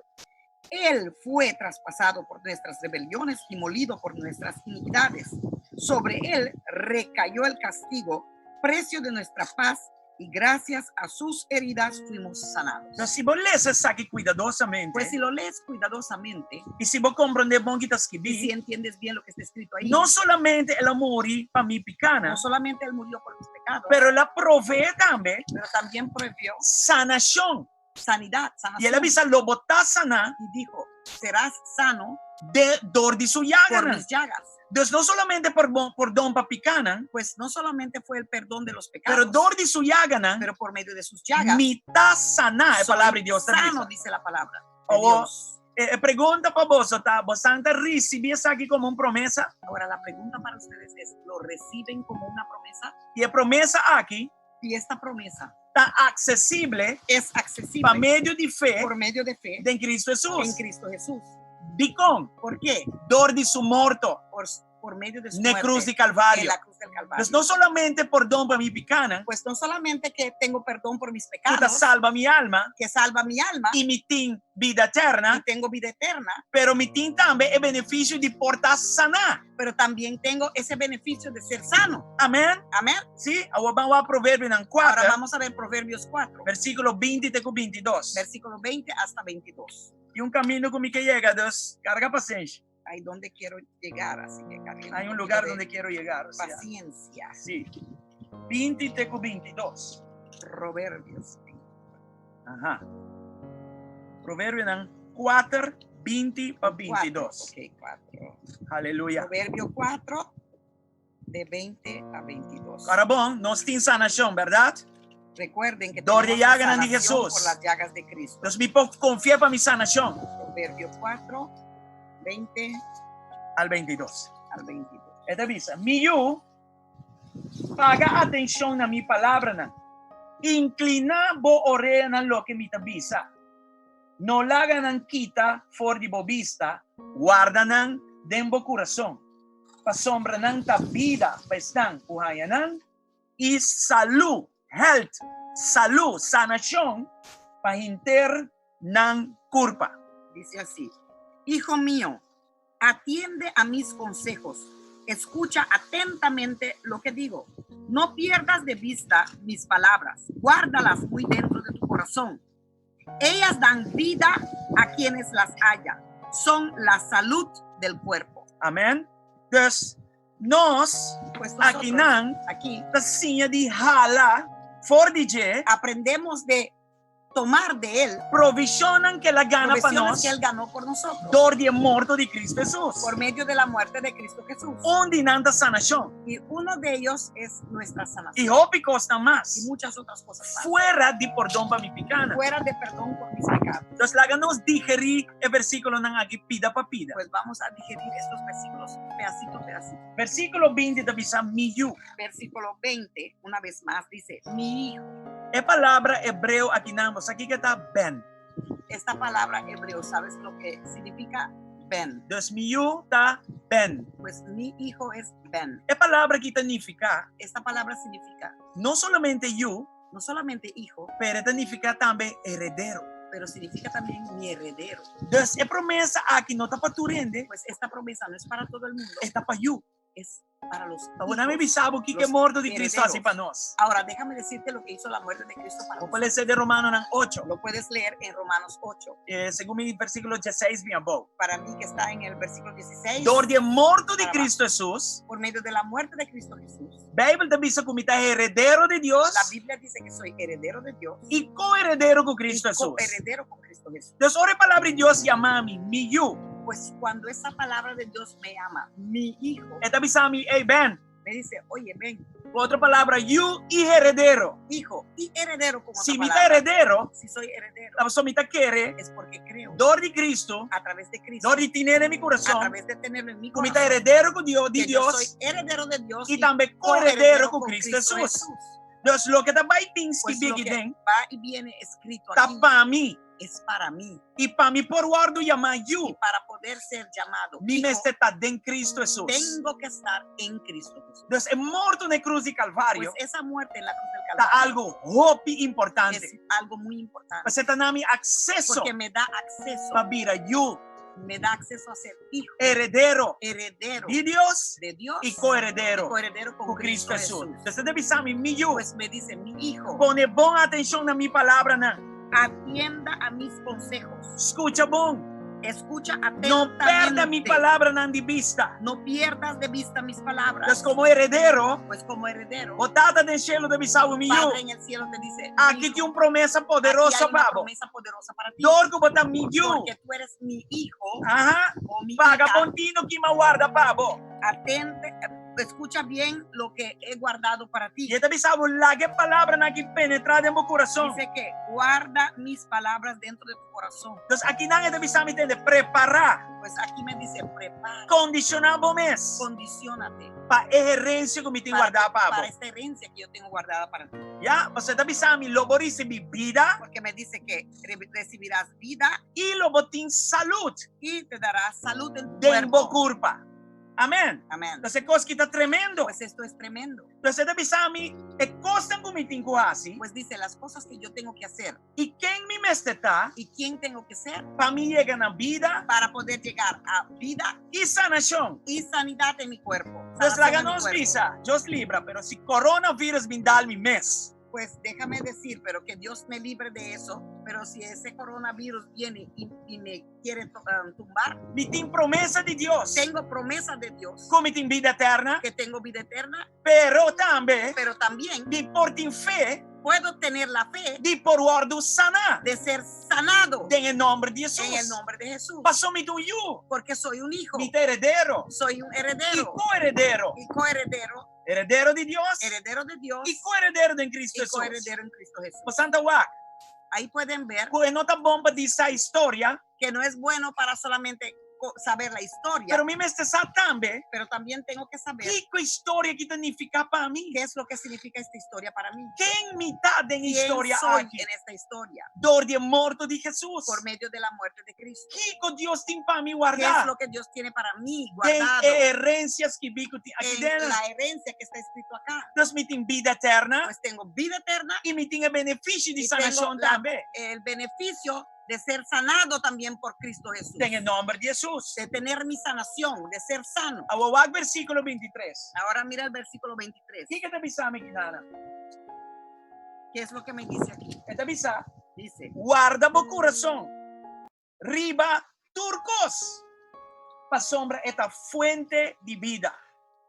Él fue traspasado por nuestras rebeliones y molido por nuestras iniquidades. Sobre él recayó el castigo, precio de nuestra paz, y gracias a sus heridas fuimos sanados. No, si bo lesa esaki kuidadosamente, Pues si lo lees cuidadosamente, i si bo komprondé bon ki ta y si skibí, entiendes bien lo que está escrito ahí, no solamente el a muri pa mi pikánan, no solamente él murió por mis pecados, pero el a proveé tambe pero también proveó sanashon. sanidad, I el a sanación. bisa, Lo bo ta saná Y dijo, serás sano de dor di su por yaganan. mis llagas. Dus no solamente por pordon pa pikánan, Pues no solamente fue el perdón de los pero pecados, dor di su yaganan, pero por medio de sus llagas, mi ta saná, e soy palabra di Dios ta sano, bisa. dice la palabra de Awor, Dios. e, e pregunta pa boso ta, bosan ta risibí esaki komo un promesa? Ahora la pregunta para ustedes es, ¿lo reciben como una promesa? I e promesa aki Y esta promesa ta aksesible es accesible pa medio di fe por medio de fe den Cristo en Hesus. Cristo Jesús. Dikon? ¿Por qué? Dor di su morto Por, por medio de su ne muerte cruz di en Calvario. la cruz del Calvario. Pues no solamente pordon pa mi picanan, Pues no solamente que tengo perdón por mis ku ta pecados, salba mi alma que salva mi alma i mi tin bida eterna, y tengo vida eterna, pero mi tin tambe e beneficio di por ta saná. pero también tengo ese beneficio de ser sano. Amén. Amén. Sí, awor ban wak Proverbionan Ahora 4, vamos a ver Proverbios 4, versículo 20 te ku 22. versículo 20 hasta 22. Tin un kaminda ku mi ke yega, dus karga pasenshi. Ahí donde quiero llegar, así que carguen Hay un un poquito lugar de donde quiero llegar, o sea. paciencia. Sí. 20 te ku 22. Proverbios. Aha. Proverbionan 4, 20 pa 4, 22. ok, 4. Aleluya. Proverbio 4, de 20 a 22. Ahora bon, nos tin sanashon, bèrdat? Recuerden que Dor de tenemos la llaganan di sanación Jesús. por las llagas de Cristo. Nos mi por konfia pa mi sanashon. Proverbio 4, 20 Al 22. al 22. E ta bisa, Mi yu, paga atenshon na mi palabranan. Inkliná bo orea na loke mi ta bisa. No laga nan kita for di bo bista, warda nan den bo kurason. Pasobra nan ta bida pa esnan ku haña nan, i salú, health, salú, sanashon pa henter nan kurpa. Dice así, Hijo mío, Atiende a mis consejos, escucha atentamente lo que digo. No pierdas de vista mis palabras, guárdalas muy dentro de tu corazón. Ellas dan vida a quienes las hallan, son la salud del cuerpo. Amen. Dus nos Pues nosotros akinan aquí ta siña di hala for di dje aprendemos de tomar de él provishonnan ku el a gana pa provisiones nos que él ganó por nosotros dor di e morto di Cristo Hesus. por medio de la muerte de Cristo Jesús. Un di nan ta sanashon Y uno de ellos es nuestra i sanación hopi kosnan y mas muchas otras cosas más. fuera di pordon pa mi pikánan. Fuera de perdón por mis pecados. Dus laga nos digerí e versíkulonan aki pida pa pida. Pues vamos a digerir estos versículos pedacito a pedacito. Versíkulo 20 ta bisa, Mi yu. Versículo 20, una vez más, dice, mi hijo. E palabra hebreo akinan, bo sa kiko ta? Ben. Esta palabra hebreo, ¿sabes lo que significa? Ben. Dus mi yu ta ben. Pues mi hijo es Ben. E palabra aki ta nifiká Esta palabra significa no solamente yu, no solamente hijo, pero e ta nifiká tambe heredero. pero significa también mi heredero. Dus e promesa aki no ta pa tur hende, Pues esta promesa no es para todo el mundo, e ta pa yu. es para los Awor nan mi hijos. bisa bo kiko e Los morto di Cristo hasi herederos. pa nos. Ahora, déjame decirte lo que hizo la muerte de Cristo para Bo por nosotros. lesa den Romanonan 8, Lo puedes leer en Romanos 8. segun mi versíkulo 16 bin abou. Para mí que está en el versículo 16. Dor di e morto di Para Cristo Hesus, Por medio de la muerte de Cristo Jesús. Beibel ta bisa ku mi ta heredero di Dios La Biblia dice que soy heredero de Dios i koheredero ku y Cristo Hesus. coheredero con Cristo Jesús. Dus ora e palabra di Dios yama mi, mi yu, Pues cuando esa palabra de Dios me llama, mi hijo, e ta bisa mi, Ey, ben. me dice, oye, ven, Ku otro palabra, yu i heredero. hijo y heredero con Si otra mi ta palabra. heredero, Si soy heredero, ta pasobra mi ta kere es porque creo dor di Cristo, a través de Cristo, dor di tin'é den mi a kurason, través de tenerlo en mi ku mi ta corazón, heredero ku Dios, di que yo Dios soy heredero de Dios i y tambe koheredero ku Cristo Hesus. Dus loke ta bai tin Pues skibí lo aki que den va y viene escrito ta aquí pa mi. es para mí. I pa mi por wòrdu yamá yu, Y para poder ser llamado mi hijo, mester ta den Cristo Hesus. tengo que estar en Cristo Jesús. Dus e morto na e krus di Kalvario Pues esa muerte en la cruz del ta Calvario algu hopi importante. es algo muy importante. Pasobra e ta na mi akseso Porque me da acceso, pa bira yu, me da acceso a ser hijo, heredero heredero di Dios de Dios i koheredero y coheredero con ku Cristo Cristo Hesus. Jesús. Entonces e ta bisa mi, mi yu, Pues me dice, mi hijo, pone bon atenshon na mi palabranan. atienda a mis consejos. Skucha bon. Escucha No pèrdè mi atentamente. palabranan di bista. No pierdas de vista mis palabras. Entonces komo heredero, Pues como heredero, bo Tata den shelu ta bisa bo, mi yu, Padre en el cielo te dice, aki hijo, tin un promesa aquí hay poderoso una pa bo. promesa poderosa para ti. Dor ku bo ta mi yu. Porque tú eres mi hijo Aha. o mi Paga hija. bon tinu ki m'a warda pa bo. Atente, escucha bien lo que he guardado para ti. I e ta bisa bo, laga e palabranan aki penetrá den bo kurason. Dice que guarda mis palabras dentro de tu corazón. Entonces akinan e ta bisa mi tende, prepará. Pues aquí me dice, prepara. Kondishoná bo mes. Condiciónate. Pa e herensia ku mi tin guardá pa bo. Para esta herencia que yo tengo guardada para ti. Ya, pasobra e ta bisa mi, lo bo risibí bida. Porque me dice que recibirás vida. I lo bo tin salud. Y te dará salud en tu Den bo cuerpo. kurpa. Amén. Amén. Entonces, e kos ki ta tremendo. Pues esto es tremendo. Entonces, e ta bisa mi, e kosnan ku mi tin ku hasi. Pues dice, las cosas que yo tengo que hacer. I ken mi mester ta. ¿Y quién tengo que ser? Pa mi yega na bida. Para poder llegar a vida. I sanashon. Y sanidad en mi cuerpo. Entonces, Sanación laga en mi nos cuerpo. bisa, Dios libra, pero si coronavirus bin dal mi mes. Pues déjame decir, pero que Dios me libre de eso, pero si ese coronavirus viene y me quiere tumbar, Mi tin promesa di Dios. Tengo promesa de Dios. Ku mi tin bida eterna. Que tengo vida eterna. Pero tambe, Pero también mi por tin fe. Puedo tener la fe. Di por wòrdu saná. De ser sanado. Den e nòmber di Hesus. En el nombre de Jesús. Paso mi ta un yu. Porque soy un hijo. Mi ta heredero. Soy un heredero. I koheredero. Y coheredero. Heredero di Dios. Heredero de Dios. I koheredero den Cristo Y Hesus. coheredero en Cristo Jesús. Boso ta wak. Ahí pueden ver. Ku e no ta bon pa sa historia. Que no es bueno para solamente saber la historia. Pero mi mester sa tambe. Pero también tengo que saber. Kiko e historia aki ta nifiká pa mi? ¿Qué es lo que significa esta historia para mí? Ken mi ta den ¿Quién historia soy aki? en esta historia? Dor di e morto di Hesus. Por medio de la muerte de Cristo. Kiko Dios tin pa mi ¿Qué guardá? es lo que Dios tiene para mí Den guardado? e herensia skibí ku tin aki En den. la herencia que está escrito acá. Dus mi tin bida eterna. Pues tengo vida eterna. I mi tin e benefisio di Y tengo sanashon tambe. el beneficio De ser sanado también por Cristo Jesús. Den e nòmber di Hesus. De tener mi sanación, de ser sano. Awor wak versíkulo 23. Ahora mira el versículo 23. Kiko ta bisa mi akinan? ¿Qué es lo que me dice aquí? E ta bisa, Dice, warda bo kurason riba tur kos, pasobra e ta fuente di bida.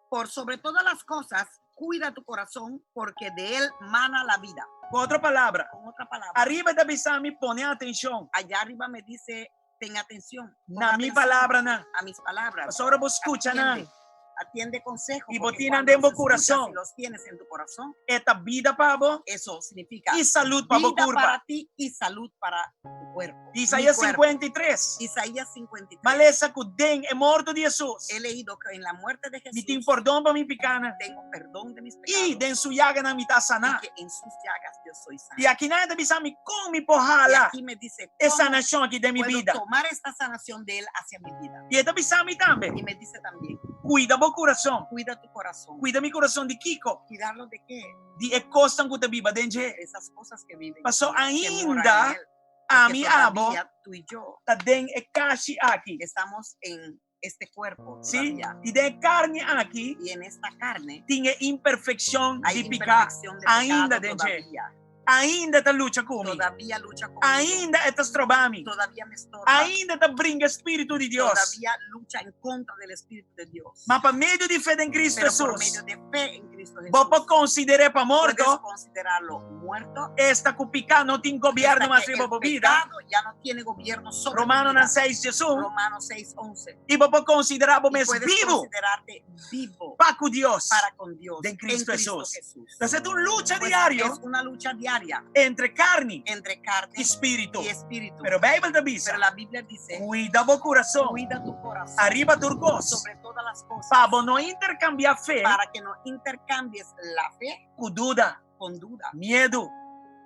Por sobre todas las cosas, cuida tu corazón, porque de él mana la vida. Ku otro palabra, Con otra palabra, ariba e ta bisa mi pone atenshon allá arriba me dice, ten atención, pon na mi atención palabranan. a mis palabras. Pasobra bo skucha nan, Atiende, atiende consejo. I bo porque tin nan cuando den bo los escuchas kurason. y los tienes en tu corazón, E ta bida pa bo eso significa i salud pa bo vida kurpa. para ti y salud para tu cuerpo. Mi Isaías cuerpo. 53. Isaías 53. M'a lesa ku den e morto di Hesus, He leído que en la muerte de mi Jesús tin pordon pa mi pikánan tengo perdón de mis i pecados den su yaganan mi ta saná. y que en sus llagas yo soy sano. I akinan e ta bisa mi kon mi por Y hala aquí me dice, e ¿cómo sanashon aki den mi puedo bida? tomar esta sanación de él hacia mi vida? I e ta bisa mi tambe, Y me dice también, Kuida bo kurason. cuida tu corazón. Kuida mi kurason di kiko? ¿Cuidarlo de qué? Di e kosnan ku ta biba den dje. Esas cosas que viven. Paso que moran ainda en él. Porque ami abo todavía tú y yo ta den e kashi aki. estamos en este cuerpo Sí? todavía. I den e karni aki Y en esta carne tin e imperfekshon hay di piká imperfección de ainda pecado den dje. todavía. Ainda ta lucha ku mi. Todavía lucha conmigo. Ainda e ta stroba mi. Todavía me estorba. Ainda ta bringa e Spiritu di Dios. Todavía lucha en contra del Espíritu de Dios. Ma pa medio di fe den Cristo Pero por Hesus, medio de fe en Cristo Jesús, bo por konsider'é pa puedes morto, considerarlo muerto. esta ku piká no tin gobièrnu Esta mas que riba el bo bida. pecado ya no tiene gobierno sobre tu Romanonan vida. seis diesun. Romanos 6, 11. I bo por konsiderá bo Y mes puedes bibu considerarte vivo pa ku Dios para con Dios den en Cristo Cristo Hesus. Jesús. Entonces, ta un lucha Pues diario es una lucha diaria entre carni entre carne i spiritu. y espíritu. Pero Bijbel ta bisa, Pero la Biblia dice, Cuida bo kurason cuida tu corazón ariba tur kos, sobre todas las cosas, pa bo no interkambiá fe para que no intercambies la fe ku duda, con duda, miedu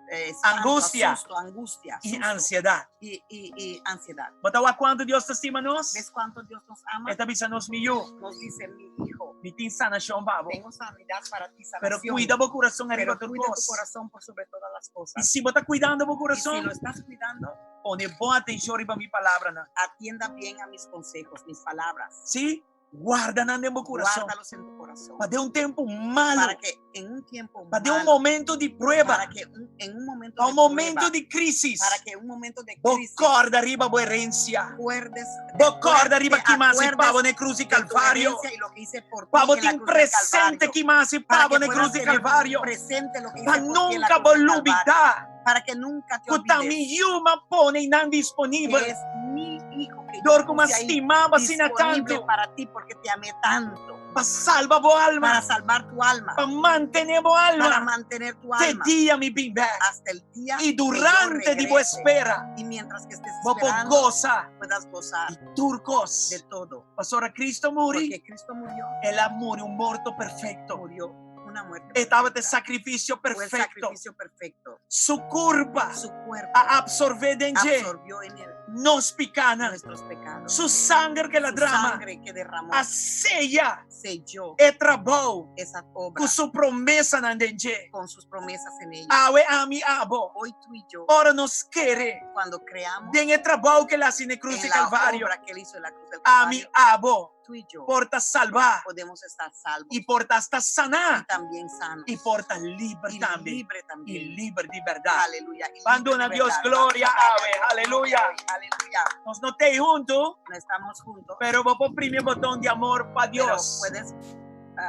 espanto, angustia susto, angustia, i susto ansiedat. y ansiedad. Bo ta wak kuantu Dios ta stima nos? ¿Ves cuánto Dios nos ama? E ta bisa nos, Mi yu, Nos dice, mi hijo, mi tin sanashon pa bo. tengo sanidad para ti, Pero sanación. cuida bo kurason ariba Pero tur cuida tu kos. corazón por sobre todas las cosas. I si bo ta kuidando bo Y si kurason, lo estás cuidando, pone bon atenshon riba mi palabranan. atienda bien a mis consejos, mis palabras. Sí, guarda nan den bo kurason. Guárdalos en tu corazón. Pa den un tempu malu. Para que en un tiempo Pa den un malo, momento di prueba. para que un, en un momento Pa de un momento prueba, di krísis. para que en un momento de Bo crisis, kòrda riba bo herensia. acuerdes, Bo kòrda riba te ki m'a hasi acuerdes pa bo na e krus di de tu Kalvario. herencia y lo que hice por ti Pa bo en la tin cruz del presente Calvario. ki m'a hasi Para pa bo que na e puedas krus di tener Kalvario. presente lo que Pa hice por ti en la nunka cruz bo del Calvario. lubidá. Para que nunca te Ku ta olvides mi yu m'a pone einan que disponibel. es mi hijo que yo Dor ku m'a puse ahí stima bo asina disponible tantu. para ti porque te amé tanto. Pa salba bo alma. Para salvar tu alma. Pa mantené bo Para alma. mantener tu Te alma. dia mi bin bèk. Hasta el día I que yo durante di bo regrese. espera. Y mientras que estés Bo por esperando, gosa puedas gozar di tur kos. de todo. Pasobra Cristo muri. Porque Cristo murió. El a muri un morto perfekto. Murió una muerte E tabata e perfecta. sakrifisio Fue el perfekto. sacrificio perfecto. Su kurpa Su cuerpo a apsorbé den dje absorbió en él nos pikánan. nuestros pecados. Su sanger ku el a Su drama sangre que derramó a seya selló e trabou esa obra ku su promesanan den dje. con sus promesas en ella. Awe ami abo, Hoy tú y yo, ora nos kere cuando creamos den e trabou ku el a hasi na e krus en di la Kalvario, obra que él hizo en la cruz del ami Calvario, abo tú y yo por ta salvá podemos estar salvos i por ta hasta saná y también sanos i por ta liber y tambe. libre I también. liber di bèrdat. Aleluya. Y Ban libre duna de Dios verdad. gloria, Vamos a awe. darle a Dios Aleluya. gloria hoy. Aleluya. Nos no t'ei huntu, No estamos juntos, pero bo por primi e boton di amor pa pero Dios. puedes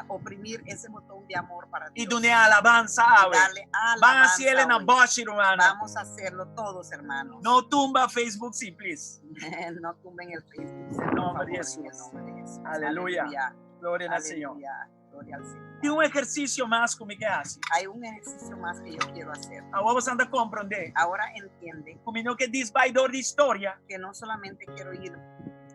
oprimir ese botón de amor para I Dios. dun'é alabansa Y awe. darle Ban hasi alabanza el na hoy. bòshi, rumannan. Vamos a hacerlo todos, hermanos. No tumba Facebook, sí, please. No tumben el Facebook, En por nombre de favor, en el Jesús. nombre de Jesús. Aleluya. Aleluya. Gloria na Señor. Aleluya. Gloria al Señor. Tin un ehersisio mas ku mi ke hasi. Hay un ejercicio más que yo quiero hacer. Awor boso ta komprondé. Ahora entiende Ku mi no ke djis bai dor di historia. que no solamente quiero ir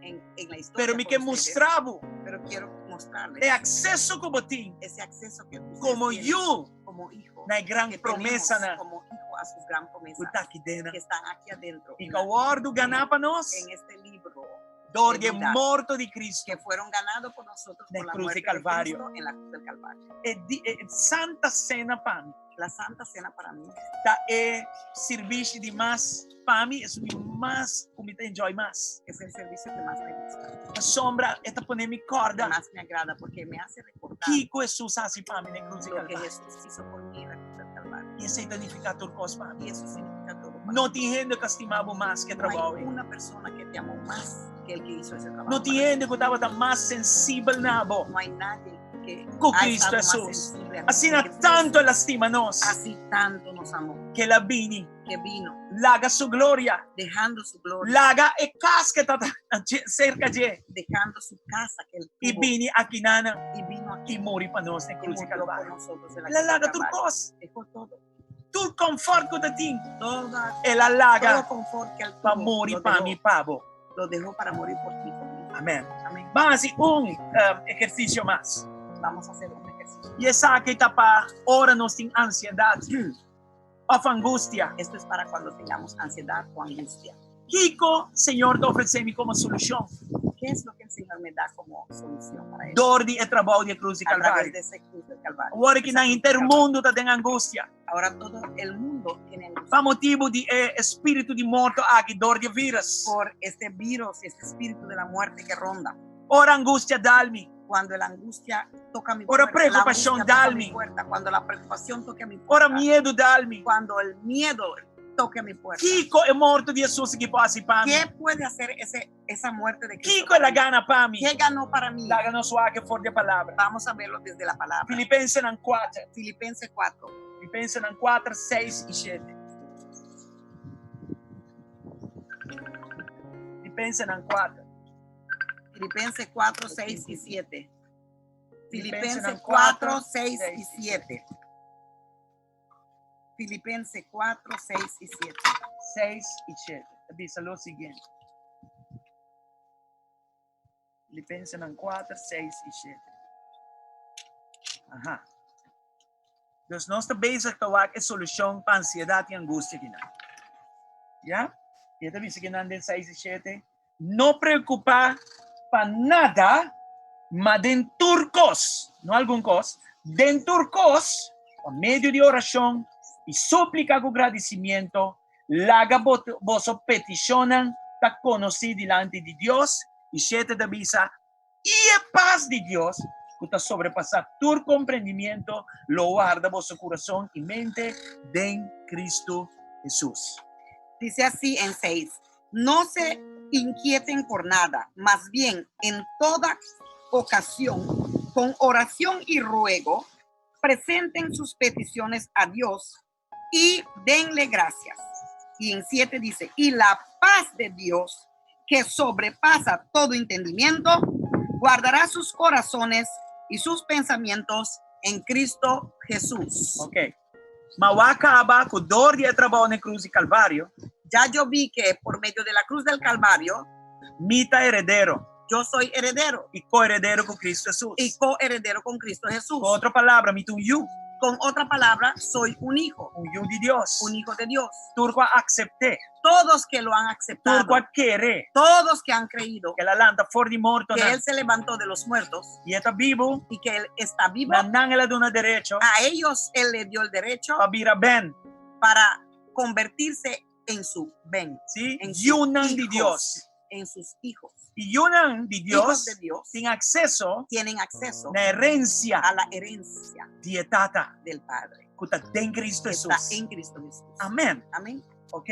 en, en la historia Pero mi con ke ustedes, mustra bo pero quiero mostrarles e akseso ku bo tin ese acceso que ustedes komo tienen yu como hijo, na e gran que tenemos promesanan como hijo a sus gran promesas ku ta aki den. que están aquí adentro I en, ku la- a wòrdu ganá pa nos en este libro dor di e de vida. morto di Cristo. que fueron ganados por nosotros Na por la cruz de muerte de Calvario. Cristo en la cruz del Calvario. E, di, e Santa Sena pa mi La Santa Cena para mí ta e sirbishi di mas Pa mi, esun di mas ku mi ta enjoy mas. Es el servicio que más me gusta. Pasobra e ta pone mi kòrda. Que más me agrada porque me hace recordar. Kiko Hesus a hasi pa mi na e krus di Lo que Kalvario. Jesús hizo por mí en la cruz del Calvario. I esei ta nifiká tur kos pa mi. Y eso significa todo para No mí. tin hende ku a stima bo mas ku e No hay trabou ei. una persona que te amó más que el que hizo ese trabajo. No tin para ti. hende ku tabata mas sensibel na bo. No hay nadie que Ku ha Cristo estado más Hesus. sensible a Asina que Cristo tantu Jesús. el a stima nos. Así tanto nos amó. Ku el a bini. Que vino. Laga su gloria. Dejando su gloria. Laga e kas ku e ta serka dje. Dejando su casa que él I tuvo. bini aki nan. Y vino aquí. I muri pa nos na Y krus di murió por Kalvario. nosotros en la El a cruz del laga tur Calvario. kos. Dejó todo. Tur confort ku ta tin. Toda, El a laga todo confort que él pa tuvo, muri lo pa dejó. mi pa bo. Lo dejó para morir por ti, por mí. Amèn. Amén. Ban hasi un ehersisio mas. Vamos a hacer un ejercicio. I esaki ta pa ora nos tin ansiedat òf angustia. Esto es para cuando tengamos ansiedad o angustia. Kiko Señor ta ofresé mi komo solushon? ¿Qué es lo que el Señor me da como solución para eso? Dor di e trabou di e krus di A través Kalvario. de ese cruz del Calvario. Awor ku nan henter mundu ta den angustia. Ahora todo el mundo tiene angustia. Pa motibu di e espíritu di morto aki dor di e vírus. Por este virus, este espíritu de la muerte que ronda. Ora angustia dal mi. Cuando la angustia toca mi Ora puerta, la preocupacion angustia toca dal mi mi. puerta, cuando la preocupación toca mi Ora puerta, miedu dal mi. cuando el miedo toque mi puerta. Kiko e morto di Hesus aki por hasi pa mi? ¿Qué puede hacer ese, esa muerte de Cristo? Kiko el a para mí? gana pa mi? ¿Qué ganó para mí? Laga nos wak for di e palabra. Vamos a verlo desde la palabra. Filipensenan 4. Filipenses 4. Filipensenan 4, 6 i 7. Filipensenan 4. Filipenses 4, 6 y 7. Filipenses Filipenses 4, 6 y 6 y 7. Filipenses 4, 6 y 7. 6 i 7. Ta bisa lo siguiente. Filipensenan 4, 6 i 7. Aha. Dus nos ta bezig ta wak e solushon pa ansiedat i angustia kinan. Ya? I e ta bisa kinan den 6 i 7. No preokupá pa nada, ma den tur kos, no algun kos, den tur kos, pa medio di orashon i súplika ku gradisimiento, laga boso petishonnan ta konosí dilanti di Dios. I shete ta bisa, I e pas di Dios, ku ta sobrepasá tur komprendimiento, lo warda boso kurason i mente den Kristu Hesus. Dice así en 6, No se inquieten por nada, más bien en toda ocasión, con oración y ruego, presenten sus peticiones a Dios y denle gracias. Y en 7 dice, y la paz de Dios, que sobrepasa todo entendimiento, guardará sus corazones y sus pensamientos en Cristo Jesús. Ok. M'a wak kaba ku dor di e trabou na e krus di Kalvario. Ya yo vi que por medio de la cruz del Calvario. Mi ta heredero. Yo soy heredero. I koheredero ku Kristu Hesus. Y coheredero con Cristo Jesús. Ku otro palabra, mi ta un yu. Con otra palabra, soy un hijo. Un yu di Dios. Un hijo de Dios. Tur ku a aksept'é. Todos que lo han aceptado. Tur ku a kere. Todos que han creído. Ku el a lanta for di morto. Que él se levantó de los muertos. I e ta bibu. Y que él está vivo. Na nan el a duna derecho. A ellos él le dio el derecho. Pa bira ben. Para convertirse en su ben. Sí, En sus yunan di hijos. Dios. En sus hijos. I yunan di Dios Hijos de Dios tin akseso tienen acceso na herensia a la herencia di e Tata del Padre ku ta den Cristo que está Hesus. en Cristo Jesús. Amén. Amén. Ok.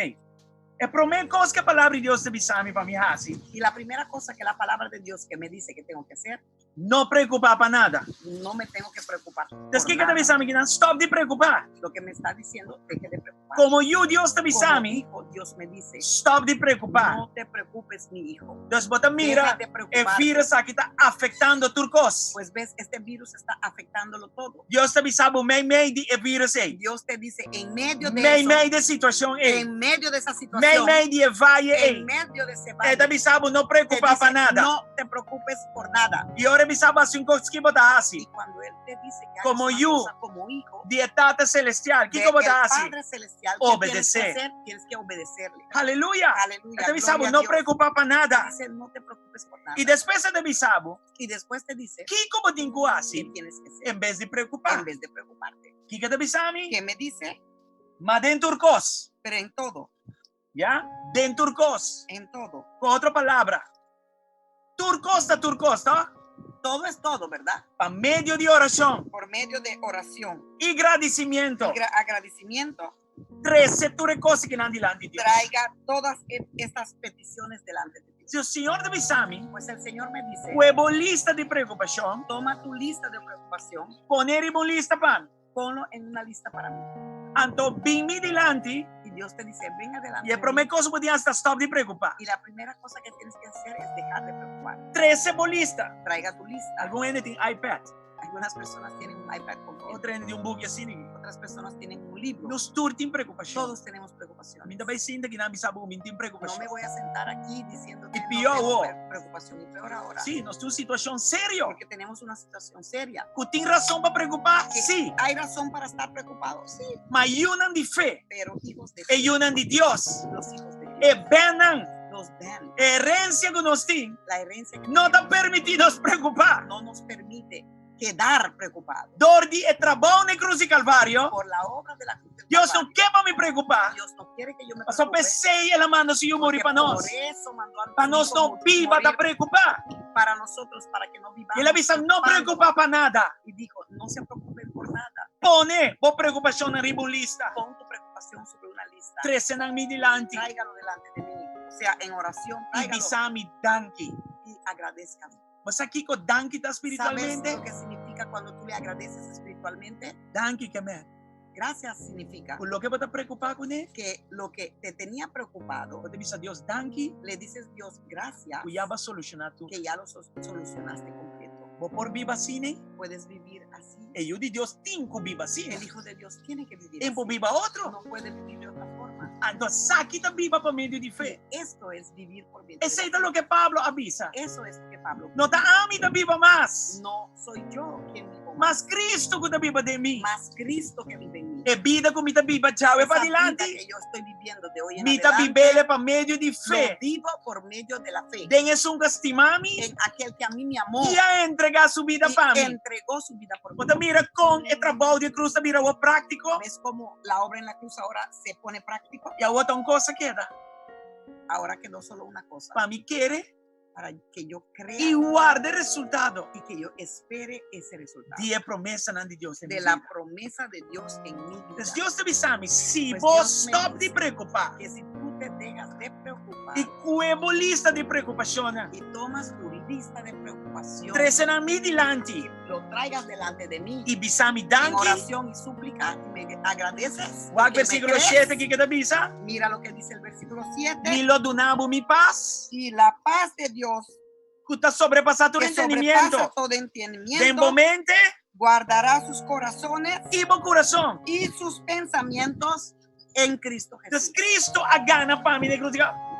E promé kos ku e Palabra di Dios ta bisa mi pa mi hasi. Y la primera cosa que la palabra de Dios que me dice que tengo que hacer. No preokupá pa nada. No me tengo que preocupar. Entonces, kiko ta bisa mi kinan? Stop di preokupá. Lo que me está diciendo, deje de preocupar. Komo yu Dios ta bisa mi. Como hijo, Dios me dice. Stop di preokupá. No te preocupes, mi hijo. Entonces, bo ta mira, e virus aki ta afektando tur kos. Pues ves, este virus está afectándolo todo. Dios ta bisa bo meimei di e virus ei. Dios te dice en medio de Meimei di e situashon ei. En medio de esa situación. Meimei di e vaye ei. En medio de ese valle. E ta bisa bo no preokupá pa nada. No te preocupes por nada. I ora e bisa bo hasi un kos, ki bo ta hasi? Y cuando él te dice que hagas Komo una yu cosa como hijo di e Tata Celestial, kiko bo ta hasi? del Padre Celestial, ¿qué tienes que Obedesé. hacer? Tienes que obedecerle. Aleluya. Aleluya. E ta bisa bo Gloria a no Dios. preokupá pa nada. Dice, no te preocupes por nada. I despues e ta bisa bo. Y después te dice, Kiko bo tin ku hasi? ¿Qué tienes que hacer? En bes di preokupá. En vez de preocuparte. Kiko e ta bisa mi? ¿Qué me dice? Ma den tur kos. Pero en todo. Ya? Den tur kos. En todo. Ku otro palabra, tur kos ta tur kos, to? Todo es todo, ¿verdad? Pa medio di orashon. Por medio de oración. I gradisimiento. Y agradecimiento. Trese tur e kos akinan dilanti Dios. Traiga todas estas peticiones delante de Dios. Si Señor ta bisa mi, Pues el Señor me dice, Kue bo lista di preokupashon. Toma tu lista de preocupación. Pone riba un lista pa mi. Ponlo en una lista para mí. Anto bin mi dilanti. Y Dios te dice, ven adelante. I e promé kos ku bo tin hasi ta stòp di preokupá. Y la primera cosa que tienes que hacer es dejar de preocupar. Trese bo lista. Traiga tu lista. Algun hende tin iPad. Algunas personas tienen un iPad con Otro hende tin un buki asina. Otras personas tienen un libro. Nos tur tin preokupashon. Todos tenemos preocupaciones. Mi no ta bai sinta akinan bisa bo ku mi tin No preokupashon. me voy a sentar aquí diciendo Y que pió no tengo awor. preocupación y peor ahora. Sí, nos tin un situashon serio. Porque tenemos una situación seria. Ku tin rason pa preokupá? Que Sí. ¿Hay razón para estar preocupado? Sí. Ma yunan di fe. Pero hijos de E yunan di Dios. Los hijos de Dios. E bennan. Los ben. E herensia ku nos tin. La herencia que No ta tenemos permití nos preokupá. No nos permite quedar preocupado. Dor di e trabou na e krus di Kalvario. Por la obra de la cruz del Dios no Calvario. ke pa mi preokupá. Dios no quiere que yo me Pasobra preocupe. p'esei el a manda su yu muri Porque pa nos. por eso mandó a Pa nos su no hijo biba ta morir preokupá. para nosotros, para que no vivamos I el a bisa no preocupándonos. preokupá pa nada. Y dijo, no se preocupen por nada. Pone bo preokupashonnan riba un lista. Pon tu preocupación sobre una lista. Trese nan mi dilanti. Tráigalo delante de mí. O sea, en oración, I tráigalo bisa mi danki. y agradezcame. Bo sa kiko danki ta ¿Sabes spiritualmente? lo que significa cuando tú le agradeces espiritualmente? Danki ke men. Gracias significa Ku loke bo ta preokupá kuné? que lo que te tenía preocupado, Bo ta bisa Dios danki. le dices Dios gracias. Ku ya bo a solushoná tur. Que ya lo solucionaste completo. Bo por biba asina? Puedes vivir así. E yu di Dios tin ku biba asina. El hijo de Dios tiene que vivir E por así. biba otro. No puede vivir de otra forma. Anto esaki ta biba pa medio di fe. Esto es vivir por medio de Esei la ta fe. loke Pablo a bisa. Eso es lo que Pablo No ta ami ta biba mas. No soy yo quien vivo Mas Cristo ku ta biba den mi. Mas Cristo que vive en mí. E bida ku mi ta biba djawe Esa pa vida dilanti. que yo estoy viviendo de hoy en Mi ta adelante, bibele pa medio di lo fe. vivo por medio de la fe. Den esun ku a stima mi. En aquel que a mí me amó. I a entregá su bida Y pa mi. entregó su vida por mí. Bo ta mira kon e trabou di e krus ta bira awor práktiko? ¿Ves cómo la obra en la cruz ahora se pone práctico? I awor ta un kos a keda. Ahora quedó solo una cosa. Pa mi kere. Para que yo crea. I warda e resultado. Y que yo espere ese resultado. Di e promesanan di Dios den mi De la bida. promesa de Dios en mi vida. Pues Dios ta bisa mi, si Pues bo Dios me stop di dice preokupá. Que si tú te dejas de preocupar. I kue bo lista di preokupashonnan. Y tomas tu lista de preocupación. Trese nan mi dilanti. Y lo traigas delante de mí. I bisa mi danki. En oración y súplica y me agradeces. Wak porque me versíkulo crees. shete kiko ta bisa. Mira lo que dice el versículo 7. Mi lo duna bo mi pas. Y la paz de Dios. Ku ta sobrepasá tur Que entendimiento. sobrepasa todo entendimiento. Den bo mente. Guardará sus corazones. I bo kurason. Y sus pensamientos en Cristo Jesús. Entonces Cristo a gana pa mi den krus.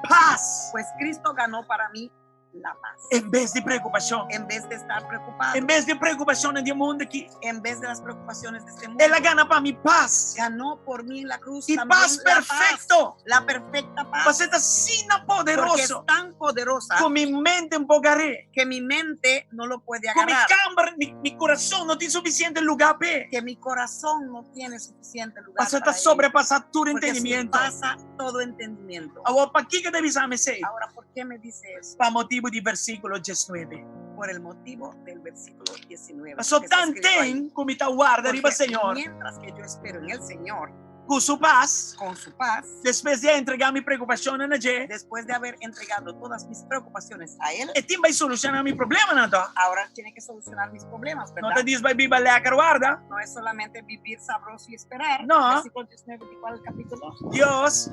Pas. Pues Cristo ganó para mí la paz. En bes di preokupashon. En vez de estar preocupado. En bes di preokupashonnan di e mundu aki. En vez de las preocupaciones de este mundo. El a gana pa mi pas. Ganó por mí en la cruz. I también pas la paz. perfekto. La perfecta paz. Pasó e ta asina Porque es poderoso. tan poderosa. Ku mi mente no por gar'é. Que mi mente no lo puede Ku mi agarrar. kamber, mi kurason no tin sufisiente lugá p'e. Que mi corazón no tiene suficiente lugar Pasó e ta para él. sobrepasá tur Porque entendimiento. sobrepasa todo entendimiento. Awor, pakiko e ta bisa mi esei? Ahora, ¿por qué me dice eso? Pa motibu di versíkulo diesnuebe. Por el motivo del versículo 19. Pasó que está escrito ahí. tanten ku mi ta warda riba Porque Señor. Mientras que yo espero en el Señor. Ku su pas. Con su paz. Despues di a entregá mi preokupashonnan na dje. Después de haber entregado todas mis preocupaciones a Él. E tin bai solushoná mi problemanan, anto. Ahora tiene que solucionar mis problemas, No ¿verdad? ta djis bai biba lèker warda. No es solamente vivir sabroso y esperar. No. Versículo 19, ¿de cuál capítulo? Dios,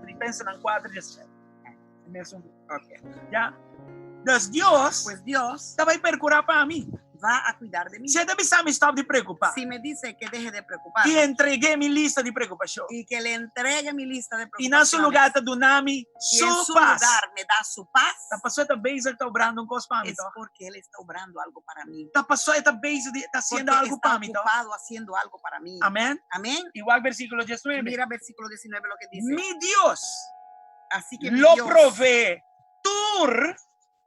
Filipensenan kuater, diesnuebe. Mesun. Ok. Ya. Dus Dios Pues Dios ta bai perkurá pa mi. va a cuidar de mí. Si e ta bisa mi stòp di preokupá. Si me dice que deje de preocupar. I entreg'é mi lista di preokupashon. Y que le entregue mi lista de I na su preocupaciones. lugá ta duna mi Y su en su pas. lugar me da su paz. Ta pasó e ta bezig ta obrando un kos pa mi, Es to. porque Él está obrando algo para mí. Ta pasó e ta bezig di ta hasiendo Porque algu está pa mi, to. ocupado haciendo algo para mí. Amèn. Amén. I wak versíkulo diesnuebe. Mira versículo 19 lo que dice. Mi Dios Así que mi lo Dios proveé tur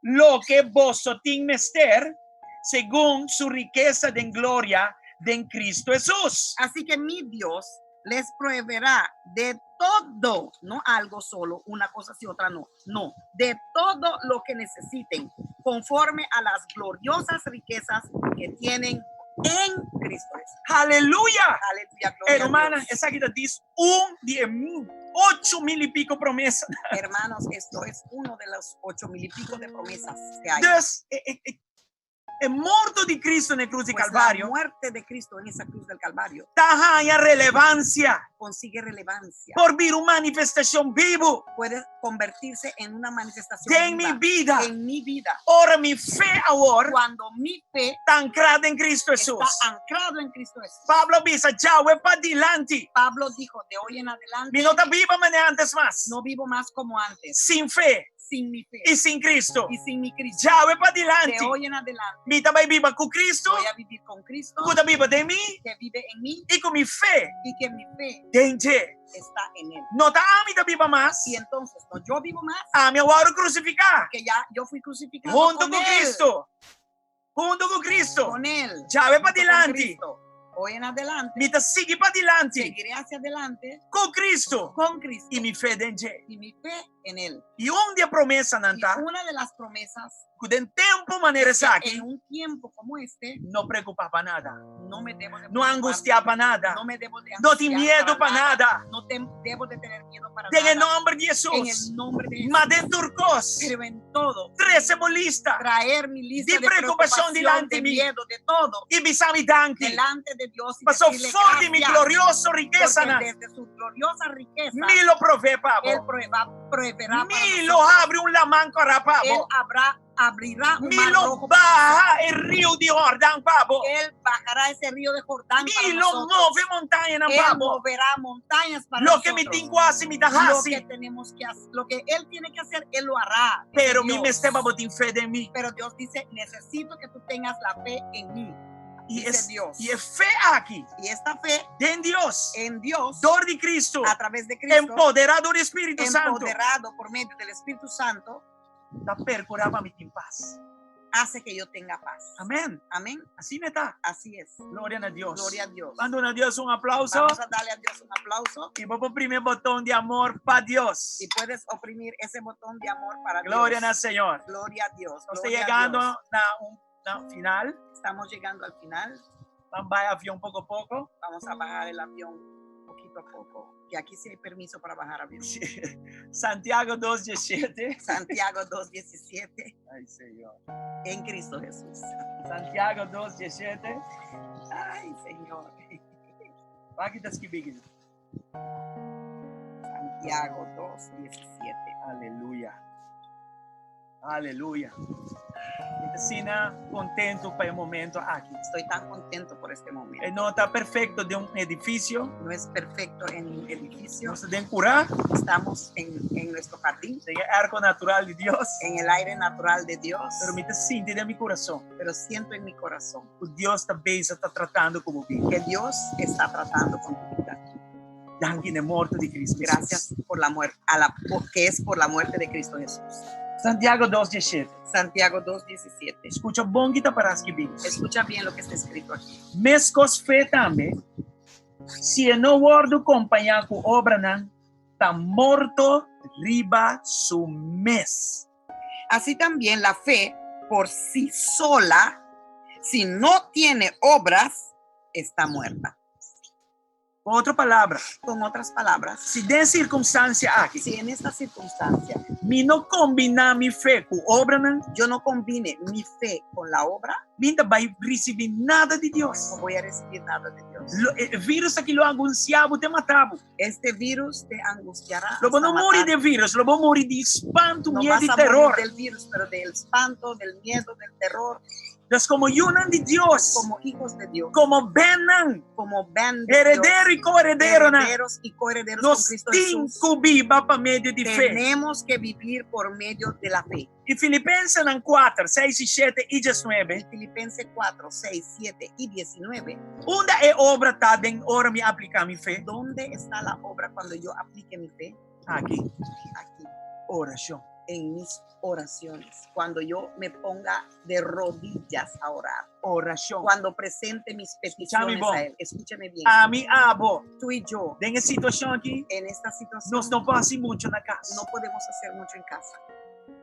loke boso tin mester segun su rikesa den gloria den Cristo Hesus. Así que mi Dios Les proveerá de todo, no algo solo, una cosa sí, otra no, no, de todo lo que necesiten, conforme a las gloriosas riquezas que tienen en Cristo Jesús. Aleluya! Aleluya, gloria a Hermana, Dios. esaki ta djis un di e 8000 i piko promesa. Hermanos, esto es uno de los 8000 y pico de promesas que hay. Dus, e morto di Kristu na krus di Pues la Kalvario muerte de Cristo en esa cruz del Calvario ta haña relevansia. Consigue relevancia. Por bira un manifestashon bibu Puede convertirse en una manifestación den mi viva bida. En mi vida. Ora mi fe awor Cuando mi fe ta ankrá den Kristu está Hesus. Anclado en Cristo Jesús. Pablo a bisa, djawe padilanti. Pablo dijo, de hoy en adelante Mi no ta biba manera antes mas. No vivo más como antes, Sin fe sin mi fe i sin Kristu. Y sin mi Cristo. Djawe padilanti. De hoy en adelante Mi ta bai biba ku Kristu, voy a vivir con Cristo ku ta biba den mi que vive en mí i ku mi fe y que mi fe den dje. Está en él. No ta ami ta biba mas. Y entonces, no yo vivo más, Ami a wòrdu krusifiká. Que ya yo fui crucificado Huntu con ku él. Kristu. Huntu ku Kristu. Con él. Djawe Junto con padilanti. Cristo. Hoy en adelante Mi ta sigui padilanti. Seguiré hacia adelante Ku Kristu. Con Cristo I mi fe den dje. Y mi fe en él. I un di e promesanan Y ta. una de las promesas Ku den tempu manera es que esaki. en un tiempo como este No preokupá pa nada. No me debo de No preocupar, angustiá pa nada. No me debo de No tin angustiar miedu pa nada. No debo de tener miedo para Den nada. nòmber di En Hesus. el nombre de Jesús. Ma den tur kos. Pero en todo, Trese bo lista. Traer mi lista Di de preokupashon preocupación, dilanti de mi. Miedo, de todo, I bisa mi danki. Delante de Dios y Pasó decirle for di mi gracias, glorioso rikesa porque nan. Desde su gloriosa riqueza, Mi lo proveé pa Él bo. Proveerá para Mi lo nosotros. habri un laman kòrá Él pa bo. Abrirá un Mi mar lo rojo para baha e riu di Hordan pa bo. Nosotros. Él bajará ese río de Jordán para Mi lo nosotros. move montañanan Él pa bo. Moverá montañas para Loke mi nosotros. tin ku hasi, mi ta Lo hasi. que tenemos que hacer, lo que él tiene que hacer, él lo hará, dice Pero mi Dios. mester pa bo tin fe den mi. Pero Dios dice, necesito que tú tengas la fe en mí. I, Dice es, Dios. i e fe aki, Y esta fe den Dios, en Dios, dor di Kristu, a través de Cristo, empoderá dor di Spiritu Santu, empoderado por medio del Espíritu Santo, ta perkurá pa mi tin pas. Hace que yo tenga paz. Amèn. Amén. Asina e ta. Así es. Gloria na Dios. Gloria a Dios. Ban duna Dios un aplouso. Vamos a darle a Dios un aplauso. I bo por primi e boton di amor pa Dios. Y puedes oprimir ese botón de amor para Gloria Dios. na Señor. Gloria a Dios. Nos ta Gloria a yegando Dios. Na un na final. Estamos llegando al final. Ban baha avion poko poko. Vamos a bajar el avión poquito a poco. Que aquí sí hay permiso para bajar avión. Santiago 2.17. Santiago 2.17 Ai, Señor. En Cristo Jesús. Santiago 2.17. Ay, Señor. Aki ta skibí. Santiago 2.17. Aleluya. Aleluya. Mi ta asina kontentu pa e momento aki. Estoy tan contento por este momento. E no ta perfekto den un edifisio. No es perfecto en un edificio. Nos ta den kurá. Estamos en nuestro jardín, Den aire natural di Dios. En el aire natural de Dios. Pero mi ta sinti den mi kurason. Pero siento en mi corazón Ku Dios ta bezig ta tratando ku bo bida. Que Dios está tratando con tu vida. Danki na morto di Kristu. Gracias por la muerte, a la, que es por la muerte de Cristo Jesús. Santiago 2.17. Santiago 2.17. Skucha bon kiko ta pará skibí. Escucha bien lo que está escrito aquí. Meskos fe tambe, si e no wòrdu kompañá ku obranan, ta morto riba su mes. Así también la fe por sí sola, si no tiene obras, está muerta. Ku otro palabra, Con otras palabras, si den e sirkunstansia aki, si en esta circunstancia mi no kombiná mi fe ku obranan, yo no combine mi fe con la obra, mi n' ta bai risibí nada di Dios. No voy a recibir nada de Dios. Lo, e vírùs aki lo angustiá bo te mata bo. Este virus te angustiará Lo bo hasta no muri matarte. di vírùs, lo bo muri di espanto, No miedu vas i a morir teror. del virus, pero del espanto, del miedo, del terror. Anto, komo yunan di Dios, Como hijos de Dios, komo bennan, como ben de heredero Dios, i koherederonan, herederos y coherederos con nos Cristo tin Jesús. ku biba pa medio di fe. Tenemos que vivir por medio de la fe. I Filipensenan 4, 6 i 7 i 19, Y Filipenses 4, 6, 7 y 19. Unda e obra ta den ora mi apliká mi fe? ¿Dónde está la obra cuando yo aplique mi fe? Aki, Aquí, orashon. En mis oraciones. Cuando yo me ponga de rodillas a orar. orashon. Cuando presente mis Escúchame, peticiones bon. a Él. Escúchame bien. Ami abo, Tú y yo, den e situashon aki, en esta situación, nos no por hasi muchu na kas. no podemos hacer mucho en casa.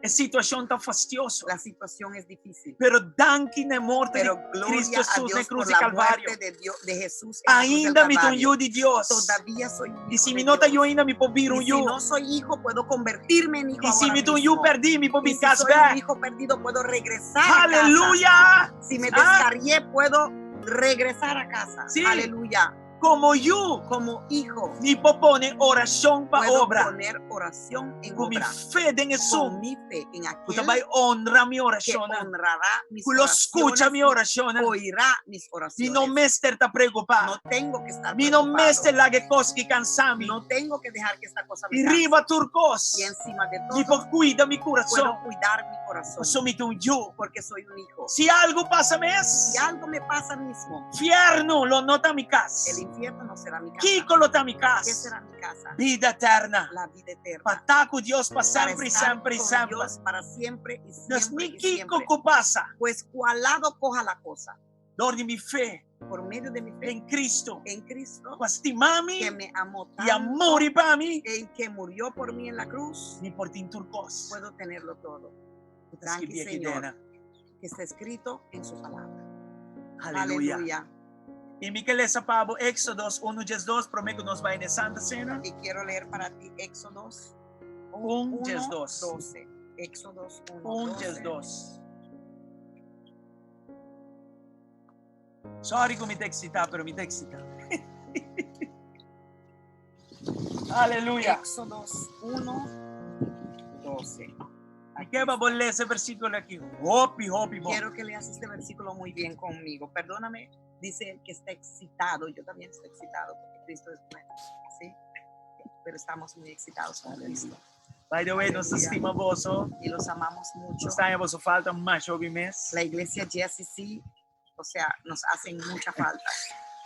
E situashon ta fastioso. La situación es difícil. Pero danki na morto di Pero gloria Cristo a Jesús na Dios cruz por di la Calvario. muerte de, Dios, de Jesús en la cruz del Ainda mi ta un Calvario. yu di Dios. Todavía soy un I hijo si de mi no ta Dios. yu ainda, mi por bira un Y si yu. no soy hijo, puedo convertirme en hijo I si ahora mi ta un yu mismo. pèrdí, mi por Y bin si kas soy un bèk. hijo perdido, puedo regresar a casa. Aleluya! Si me Ah. descarrié, puedo regresar a casa. Sí. Aleluya. Komo yu, Como hijo, mi por pone orashon pa puedo obra. poner oración en Ku mi obra. fe den esun. Con mi fe en Ku ta aquel bai honra mi que orashon. honrará mis Ku lo skucha oraciones mi orashon. oirá mis Mi no oraciones. mester ta preokupá. No tengo que estar Mi no preocupado. mester laga e kos aki kansa mi. No tengo que dejar que esta cosa me I canse. riba tur kos. Y encima de Mi todo, por kuida mi kurason. puedo cuidar mi corazón. Pasobra mi ta un yu. Porque soy un hijo. Si algu pasa mes, Si algo me pasa mismo, fièrnu lo no ta mi kas. el infierno no será mi casa. Kiko lo ta mi ¿Qué kas? será mi casa? Bida eterno. La vida eterna. Pa ta ku Dios pa Para semper i estar semper i con semper. Dios para siempre y Dus siempre ni y kiko siempre. ku pasa. Pues cual lado coja la cosa, Dor di mi fe por medio de mi fe den Kristu. en Cristo, Ku a stima mi que me amó i a tanto, muri pa mi. el que murió por mí en la cruz, Mi por tin tur kos. puedo tenerlo todo. Ku ta Danki, skibí aki Señor. den. Que está escrito en su palabra. Aleluya. Aleluya. I mi ke lesa pa bo Éxodo 1, 2, promé ku nos bai na Santa Sena. Y quiero leer para ti Éxodo 1, 1, 2. 12. Éxodo 1, 1, 12. 2. Sorry ku mi ta eksitá, pero mi ta eksitá. Aleluya. Éxodo 1, 12. Mi ke pa bo lesa e versíkulo aki. Hopi, hopi, bon. Quiero que leas este versículo muy bien conmigo. Perdóname, dice el que está excitado. Yo también estoy excitado porque Cristo es bueno. ¿Sí? Pero estamos muy excitados con Cristo. By the way, nos Aleluya. stima boso. Y los amamos mucho. Nos ta haña boso falta masha hopi mes. La iglesia JCC, o sea, nos hacen mucha falta.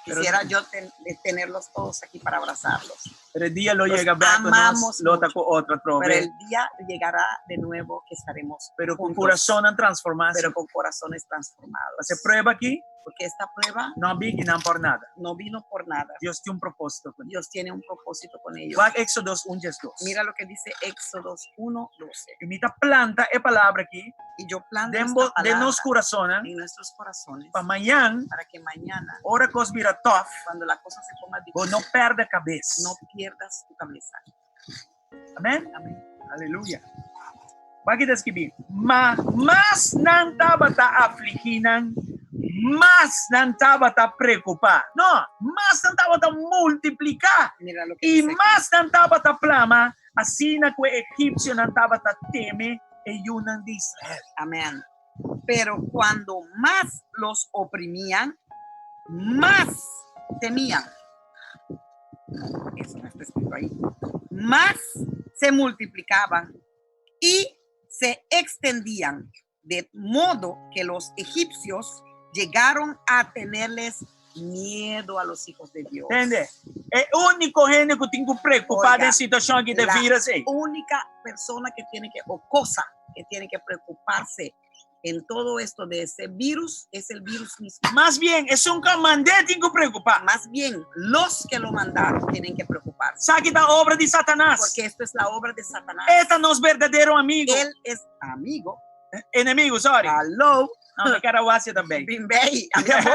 Pero- Quisiera yo de tenerlos todos aquí para abrazarlos. Pero e dia lo Los yega bèk ku nos amamos lo ta mucho. ku otro Pero atrobe. el día llegará de nuevo que estaremos Pero ku juntos, kurason transformá. pero con corazones transformados. E prueba aki Porque esta prueba no a bin akinan por nada. no vino por nada. Dios tin un propósito kuné. Dios tiene un propósito con ellos. Wak Éxodo 1, 2. Mira lo que dice Éxodo 1, 12. I mi ta planta e palabra aki Y yo planto den, esta bo, den palabra nos kurason en nuestros corazones pa mañan, para que mañana, ora kos bira tough, cuando la cosa se ponga bo difícil, no pèrdè kabes. no pierdas tu cabeza. Amèn? Amén. Aleluya. Wak kiko ta skibí. Ma mas nan tabata afligí nan, mas nan tabata preokupá. No, mas nan tabata multipliká. Mira lo que I dice aquí. mas nan tabata plama, asina ku e egipsionan tabata teme e yunan di Israel. Amén. Pero cuando más los oprimían, más temían. Eso no está escrito ahí. Más se multiplicaban y se extendían, de modo que los egipcios llegaron a tenerles miedo a los hijos de Dios. Tende? E úniko hende ku tin ku preokupá Oiga, den e situashon aki di la vírùs ei. Única persona que tiene que, o cosa que tiene que preocuparse en todo esto de ese virus, es el virus mismo. Mas bien, esun ku a mand'é tin ku preokupá. Más bien, los que lo mandaron tienen que preocuparse. Esaki ta obra di Satanas. Porque esto es la obra de Satanás. E ta nos berdadero amigu. Él es amigo. Enemigu, sorry. Aló. No, mi ke a wak tambe. Bimbei. Amigo.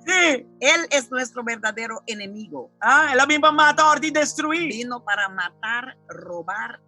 Sí. Él es nuestro verdadero enemigo. Ah, el a bin pa mata, hòrta i destruí. Vino para matar, robar,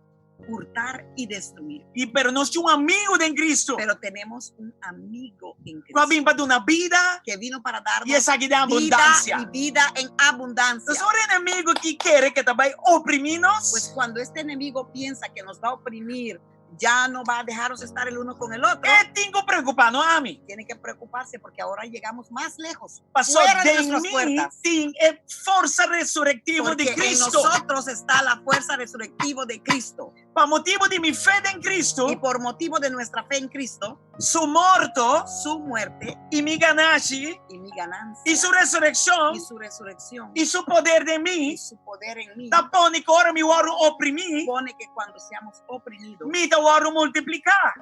hurtar y destruir. I pero nos tin un amigu den Kristu. Pero tenemos un amigo en Ku a Cristo bin pa duna bida que vino para darnos i esaki den vida abundansia. y vida en abundancia. Anto, ora e enemigu aki kere ku e ta bai oprimí nos. Pues cuando este enemigo piensa que nos va a oprimir, ya no va a dejarnos estar el uno con el otro. E tin ku preokupá, no ami. Tiene que preocuparse porque ahora llegamos más lejos, Pasó fuera de den nuestras mi puertas. tin e forsa resurektivo Porque di en Kristu. nosotros está la fuerza resurrectiva de Cristo. Pa motibu di mi fe den Kristu. Y por motivo de nuestra fe en Cristo. Su morto. Su muerte. I mi ganashi. Y mi ganancia. I su resurekshon. Y su resurrección. I su poder den mi. Y su poder en mí. Ta pone ku ora mi wòrdu oprimí. Pone que cuando seamos oprimidos. Mi ta wòrdu multipliká.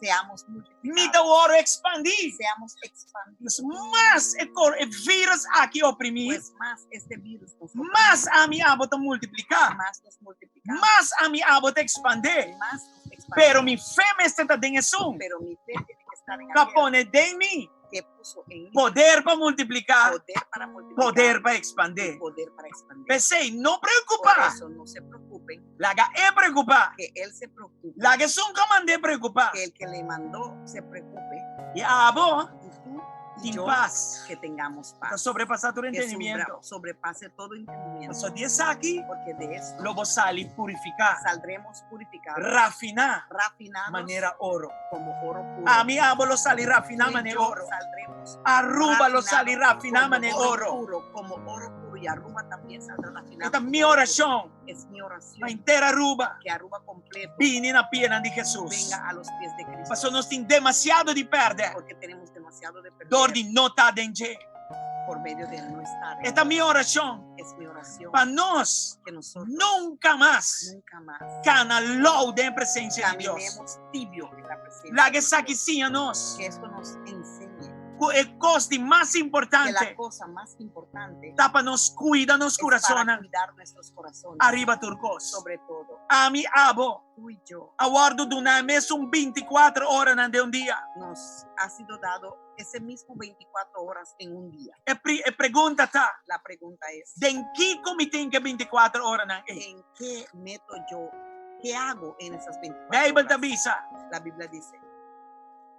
Seamos multiplicados. Mi ta wòrdu ekspandí. Seamos expandidos. Mas e kor e virus aki oprimí. Pues más este virus nos oprime. Mas ami abo ta multipliká. Más nos multiplicamos. Mas ami abo ta ekspandé. Más nos expandemos. Pero mi fe mester ta den esun. Pero mi fe tiene que estar en Ka aquel pone den mi. que puso en mí. Poder pa multipliká. Poder para multiplicar. Poder pa ekspandé. Poder para expandir. P'esei, no Por preokupá. eso no se preocupen. Laga e preokupá. Que él se preocupe. Laga esun ku a mand'é preokupá. Que el que le mandó se preocupe. I abo Y tú y tin yo pas. que tengamos Ta paz. sobrepasá tur Que entendimiento. sobrepase todo entendimiento. Pasobra di esaki Porque de esto lo bo sali purifiká, saldremos purificados, rafiná rafinados manera oro. como oro puro. Ami abo lo sali rafiná Tú y manera yo oro. saldremos Aruba lo sali rafiná como manera oro oro. puro, como oro puro. Y Aruba también saldrá rafinado Esta como mi oro puro. orashon. Es mi oración. Pa henter Aruba. Que Aruba completo Bini na pianan di Hesus. venga a los pies de Cristo. Pasobra nos tin demasiado di pèrdè. Porque tenemos demasiado de perder. Dor di no ta den dje. Por medio de no estar en Esta mi orashon. Es mi oración. Pa nos Que nosotros nunka mas nunca más kana lou den presensia di Dios. Caminemos tibio en la presencia Laga de esaki Dios. siña nos. Que esto nos enseñe. Ku e kos di mas Que la importante cosa más importante ta pa nos kuida nos es para kurasonnan cuidar nuestros corazones. ariba tur kos. Sobre todo. Ami abo Tú y yo a wòrdu duná mesun bintikuater oranan den un dia. Nos ha sido dado ese mismo 24 horas en un día. E pri e pregunta ta. La pregunta es. Den kiko mi tin ku e bintikuater oranan ei? En qué meto yo? Qué hago en esas 24 Bijbel ta horas? bisa. La Biblia dice.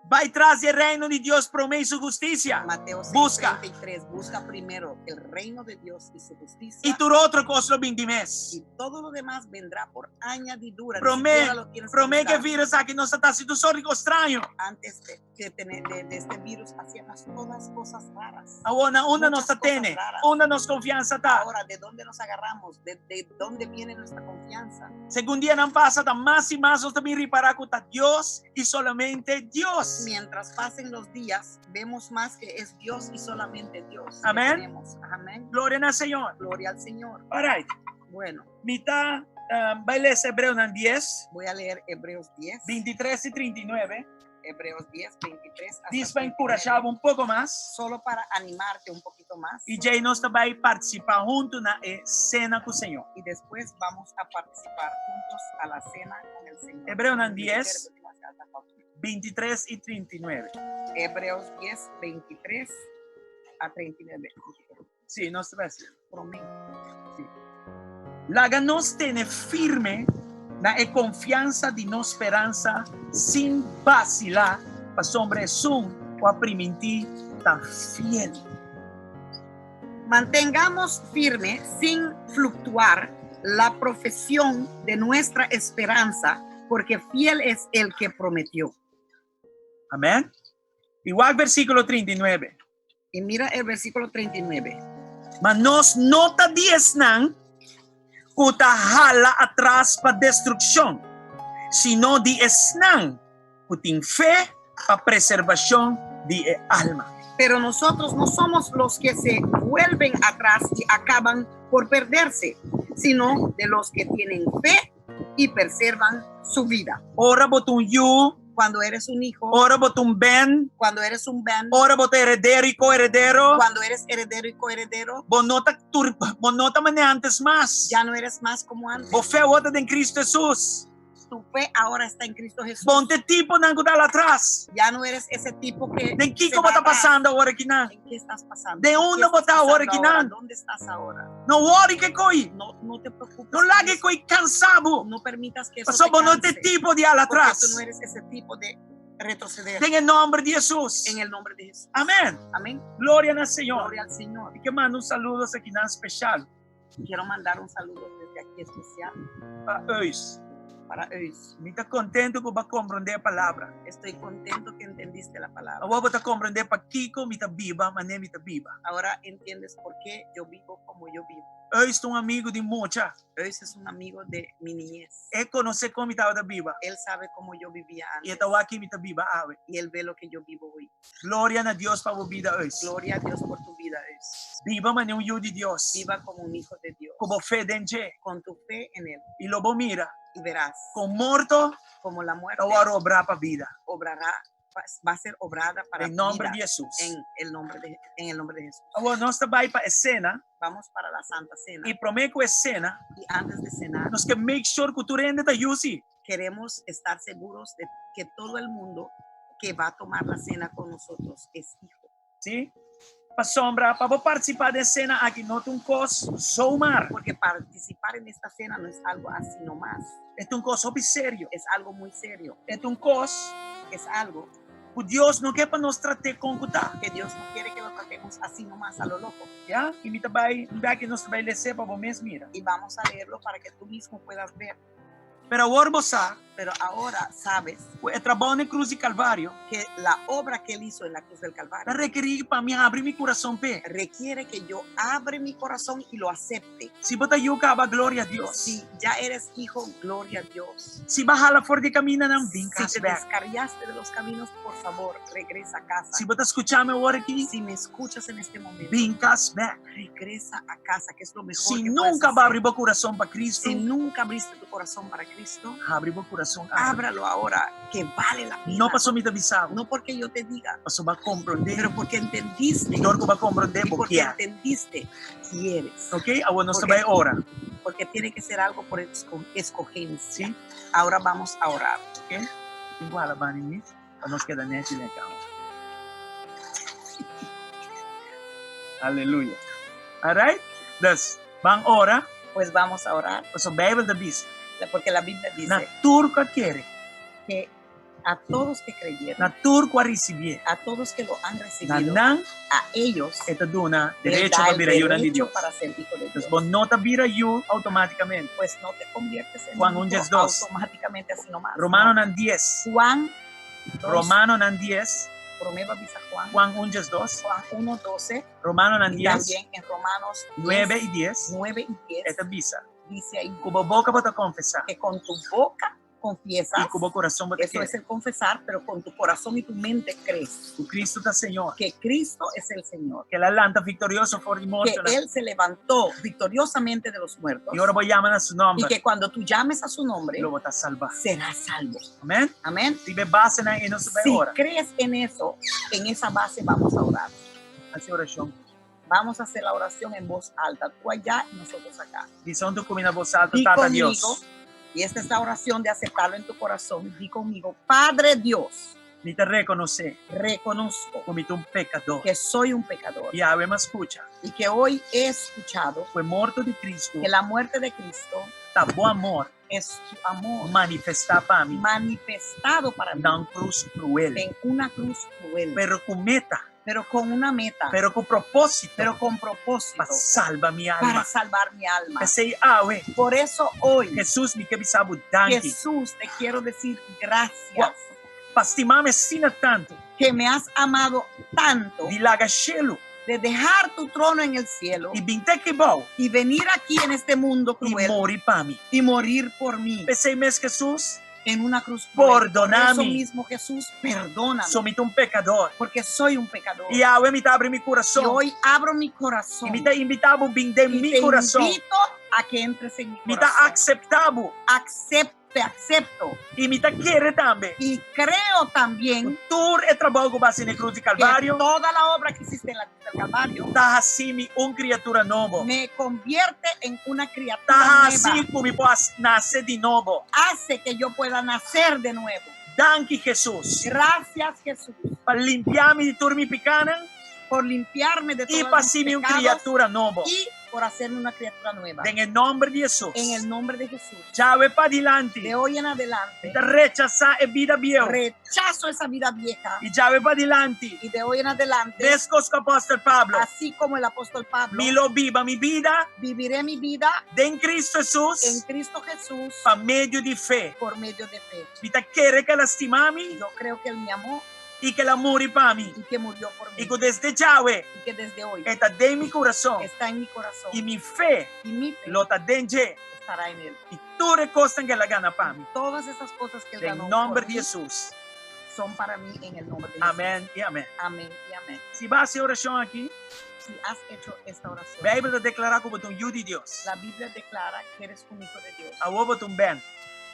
Bai tras di e reino di Dios promé i su hustisia. Mateo 6, Busca. 33, busca primero el reino de Dios y su justicia. I tur otro kos lo bin di mes. Y todo lo demás vendrá por añadidura. Ni Promé, siquiera lo tienes que promé ku buscar. virus aki nos ta hasi tur sort di kos straño. Antes de, que tener, de, de este virus hacíamos todas cosas raras. Awor na unda nos Muchas ta cosas tene? raras. Unda nos konfiansa ta? Ahora, ¿de dónde nos agarramos? ¿De, de dónde viene nuestra confianza? Segun dianan pasa ta mas i mas nos ta bin ripará ku ta Dios i solamente Dios. Mientras pasen los días, vemos más que es Dios y solamente Dios. que Amén. tenemos. Amén. Gloria na Señor. Gloria al Señor. All right. Bueno. Mi ta um, bai lesa Hebreonan 10. Voy a leer Hebreos 10. 23 i 39. Hebreos 10, 23 hasta Djis pa 39. enkurashá bo un poko mas. Solo para animarte un poquito más. I djei nos ta bai partisipá huntu na e sena ku Señor. Y después vamos a participar juntos a la cena con el Señor. Hebreonan 10, 23 i 39. Hebreos 10, 23 a 39. Sí, nos ta bai hasi. Promé. Sí. Laga nos tene firme na e konfiansa di nos speransa sin basilá, pasobra esun ku a primintí ta fiel. Mantengamos firme sin fluctuar la profesión de nuestra esperanza, porque fiel es el que prometió. Amén. I wak versíkulo 39. Y mira el versículo 39. Ma nos no ta di esnan ku ta hala atras pa destrukshon, sino di esnan ku tin fe pa preservashon di e alma. Pero nosotros no somos los que se vuelven atrás y acaban por perderse, sino de los que tienen fe y preservan su vida. Ora bo ta un yu, Cuando eres un hijo, ora bo ta un ben, cuando eres un ben, ora bo ta heredero i koheredero, cuando eres heredero y coheredero, bo no ta tur, bo no ta manera antes mas. ya no eres más como antes. Bo fe awor ta den Cristo Hesus. Tu fe ahora está en Cristo Jesús. Bo no ta e tiponan ku ta hala atras. Ya no eres ese tipo que Den se kiko va bo ta atrás. pasando awor akinan? ¿En qué estás pasando? Den ¿En qué unda estás bo ta awor pasando ahora? akinan? ¿Dónde estás ahora? No wòri ku e koi. No, no te preocupes. No laga e koi kansa bo. No permitas que eso Pasobra te bo no ta e canse. tipo di hala Porque atras. tú no eres ese tipo de retroceder. Den e nòmber di Hesus. En el nombre de Jesús. Amèn. Amén. Gloria na Señor. Gloria al Señor. Mi ke manda un saludo akinan spesial. Quiero mandar un saludo desde aquí especial. Pa Eus. Para Eus. Mi ta kontentu ku bo a komprondé e palabra. Estoy contento que entendiste la palabra. Awor bo ta komprondé pakiko mi ta biba manera mi ta biba. Ahora entiendes por qué yo vivo como yo vivo. Eus ta un amigu di mucha. Eus es un amigo de mi niñez. E konosé kon mi tabata biba. Él sabe cómo yo vivía I e antes. ta wak ki mi ta biba awe. Y él ve lo que yo vivo hoy. Gloria na Dios pa bo bida, Eus. Gloria a Dios por tu vida, Eus. Biba manera un yu di Dios. Viva como un hijo de Dios. Ku bo fe den dje. Con tu fe en Él. I lo bo mira. Y verás. Kon morto Como la muerte ta wòrdu obrá pa bida. Obrará, va a ser obrada para Den nòmber vida. di Hesus. En el nombre de, en el nombre de Jesús. Awor nos ta bai pa e sena. Vamos para la Santa Cena. I promé ku e sena. Y antes de cenar. Nos ke make sure ku tur hende ta yu si. Queremos estar seguros de que todo el mundo que va a tomar la cena con nosotros es hijo. Sí? Pasobra pa bo participá den e sena aki no ta un kos zomaar. Porque participar en esta cena no es algo así nomás. E ta un kos hopi serio. Es algo muy serio. E ta un kos. Es algo. Ku Dios no ke pa nos trat'é kon ku ta. Que Dios no quiere que lo tratemos así nomás, a lo loco. Ya? I mi ta bai, un bia ki nos ta bai les'é pa bo mes mira. Y vamos a leerlo para que tú mismo puedas ver. Pero awor bo sa. Pero ahora sabes. Ku e trabou na e krus di Kalvario. Que la obra que él hizo en la cruz del Calvario. Ta rekerí pa mi habri mi kurason p'e. Requiere que yo abre mi corazón y lo acepte. Si bo ta yu kaba, gloria a Dios. Si ya eres hijo, gloria a Dios. Si bo a hala for di e kamindanan, bin kas Si te bèk. descarriaste de los caminos, por favor, regresa a casa. Si bo ta skucha mi awor aki. Si me escuchas en este momento. Bin kas bèk. Regresa a casa, que es lo mejor Si que puedes nunca bo hacer. abri bo kurason pa Kristu. Si nunca abriste tu corazón para Cristo, Habri bo kurason awe. Ábralo ahora, que vale la pena. No paso mi ta bisa bo. No porque yo te diga, Paso bo a komprondé. Pero porque entendiste. I dor ku bo a komprondé, Y bo porque kier. entendiste, quieres. Ok, awor nos ta Porque bai ora. Porque tiene que ser algo por escogencia. Sí. Ahora vamos a orar. Ok, igual a bani mis, pa nos keda nechi den kama. Aleluya. Alright? Dus, ban ora. Pues vamos a orar. Pasobra Bijbel ta bisa. Porque la Biblia dice. Na tur ku a kere. Que a todos que creyeron. Na tur ku a risibié. A todos que lo han recibido. Na nan. A ellos. E ta duna derecho pa bira yunan di Dios. Para ser hijo de Dus Dios. bo no ta bira yu automáticamente. Pues no te conviertes en Juan hijo un dies dos. automáticamente así nomás. Romanonan dies. Juan dos. Romanonan dies. Promé bo a bisa Juan. Juan un dies dos. Juan 1, 12. Romanonan Y dies. también en Romanos Nuebe i dies. 9 y 10. E ta bisa. Dice ahí. Ku bo boka bo ta konfesá. Que con tu boca confiesas. I ku bo kurason bo ta Eso kere. es el confesar, pero con tu corazón y tu mente crees. Ku Kristu ta Señor. Que Cristo es el Señor. Ku el a lanta viktorioso for di Que mortonan. Él se levantó victoriosamente de los muertos. I ora bo yama na su nòmber. Y que cuando tú llames a su nombre, Lo bo ta salbá. Serás salvo. Amèn? Amén. Riba e basenan ei nos ta bai Si ora. crees en eso, en esa base vamos a orar. Hasi orashon. Vamos a hacer la oración en voz alta, tú allá y nosotros acá. Bisa huntu ku mi na voz alto, Di Tata conmigo, Dios. y esta es la oración de aceptarlo en tu corazón. Di conmigo, Padre Dios. Mi ta rekonosé. Reconozco. Ku mi ta un pekadó. Que soy un pecador. I awe m'a skucha. Y que hoy he escuchado. Ku e morto di Kristu. Que la muerte de Cristo. Ta bo amor. Es tu amor. Manifestá pa mi. Manifestado para mí. Na un krus kruel. En una cruz cruel. Pero ku meta. Pero con una meta. Pero ku propósito. Pero con propósito. Pa salba mi alma. Para salvar mi alma. P'esei awe. Por eso hoy. Jesús, mi ke bisa bo danki. Jesús, te quiero decir gracias. Pa stima mi asina tantu. Que me has amado tanto. Di laga shelu. De dejar tu trono en el cielo. I bin te aki bou. Y venir aquí en este mundo cruel. I muri pa mi. Y morir por mí. P'esei mes Jesús. En una cruz cruel. Pordona Por eso mi. mismo Jesús, perdóname. So mi ta un pecador. Porque soy un pecador. I awe mi ta abri mi kurason. Y hoy abro mi corazón. I mi ta invitá bo bin den Y mi te kurason. invito a que entres en mi Mi ta corazón. akseptá bo. Te acepto. I mi ta kere tambe. Y creo también. Tur e trabou ku bo a hasi na e krus di Kalvario. Que toda la obra que hiciste en la cruz del Calvario. Ta hasi mi un kriatura nobo. Me convierte en una criatura Ta nueva. hasi ku mi por nase di nobo. Hace que yo pueda nacer de nuevo. Danki Jesus. Gracias Jesús. Pa limpia mi di tur mi pikanan. Por limpiarme de I todos pa mis hasi mi un pecados. kriatura nobo. Y por hacerme una criatura nueva. Den e nòmber di Jesus. En el nombre de Jesús. Djawe padilanti. De hoy en adelante. Mi ta rechasá e bida bieu. Rechazo esa vida vieja. I djawe padilanti. Y de hoy en adelante. Meskos ku apòstel Pablo. Así como el apóstol Pablo. Mi lo biba mi bida. Viviré mi vida. Den Cristo Jesus. En Cristo Jesús. Pa medio di fe. Por medio de fe. Mi ta kere ku el a stima mi. Yo creo que él me amó. I ku el a muri pa mi. Y que murió por mí. I ku desde djawe. Y que desde hoy. E ta den mi kurason. Está en mi corazón. I mi fe. Y mi fe. Lo ta den dje. Estará en él. I tur e kosnan ku el a gana pa mi. Todas esas cosas que él ganó. Den nòmber di Hesus. Son para mí en el nombre de Jesús. Amèn i amèn. Amèn i amèn. Si bo a hasi e orashon aki. Si has hecho esta oración. Beibel ta deklará ku bo ta un yu di Dios. La Biblia declara que eres un hijo de Dios. Awor bo ta un bèn.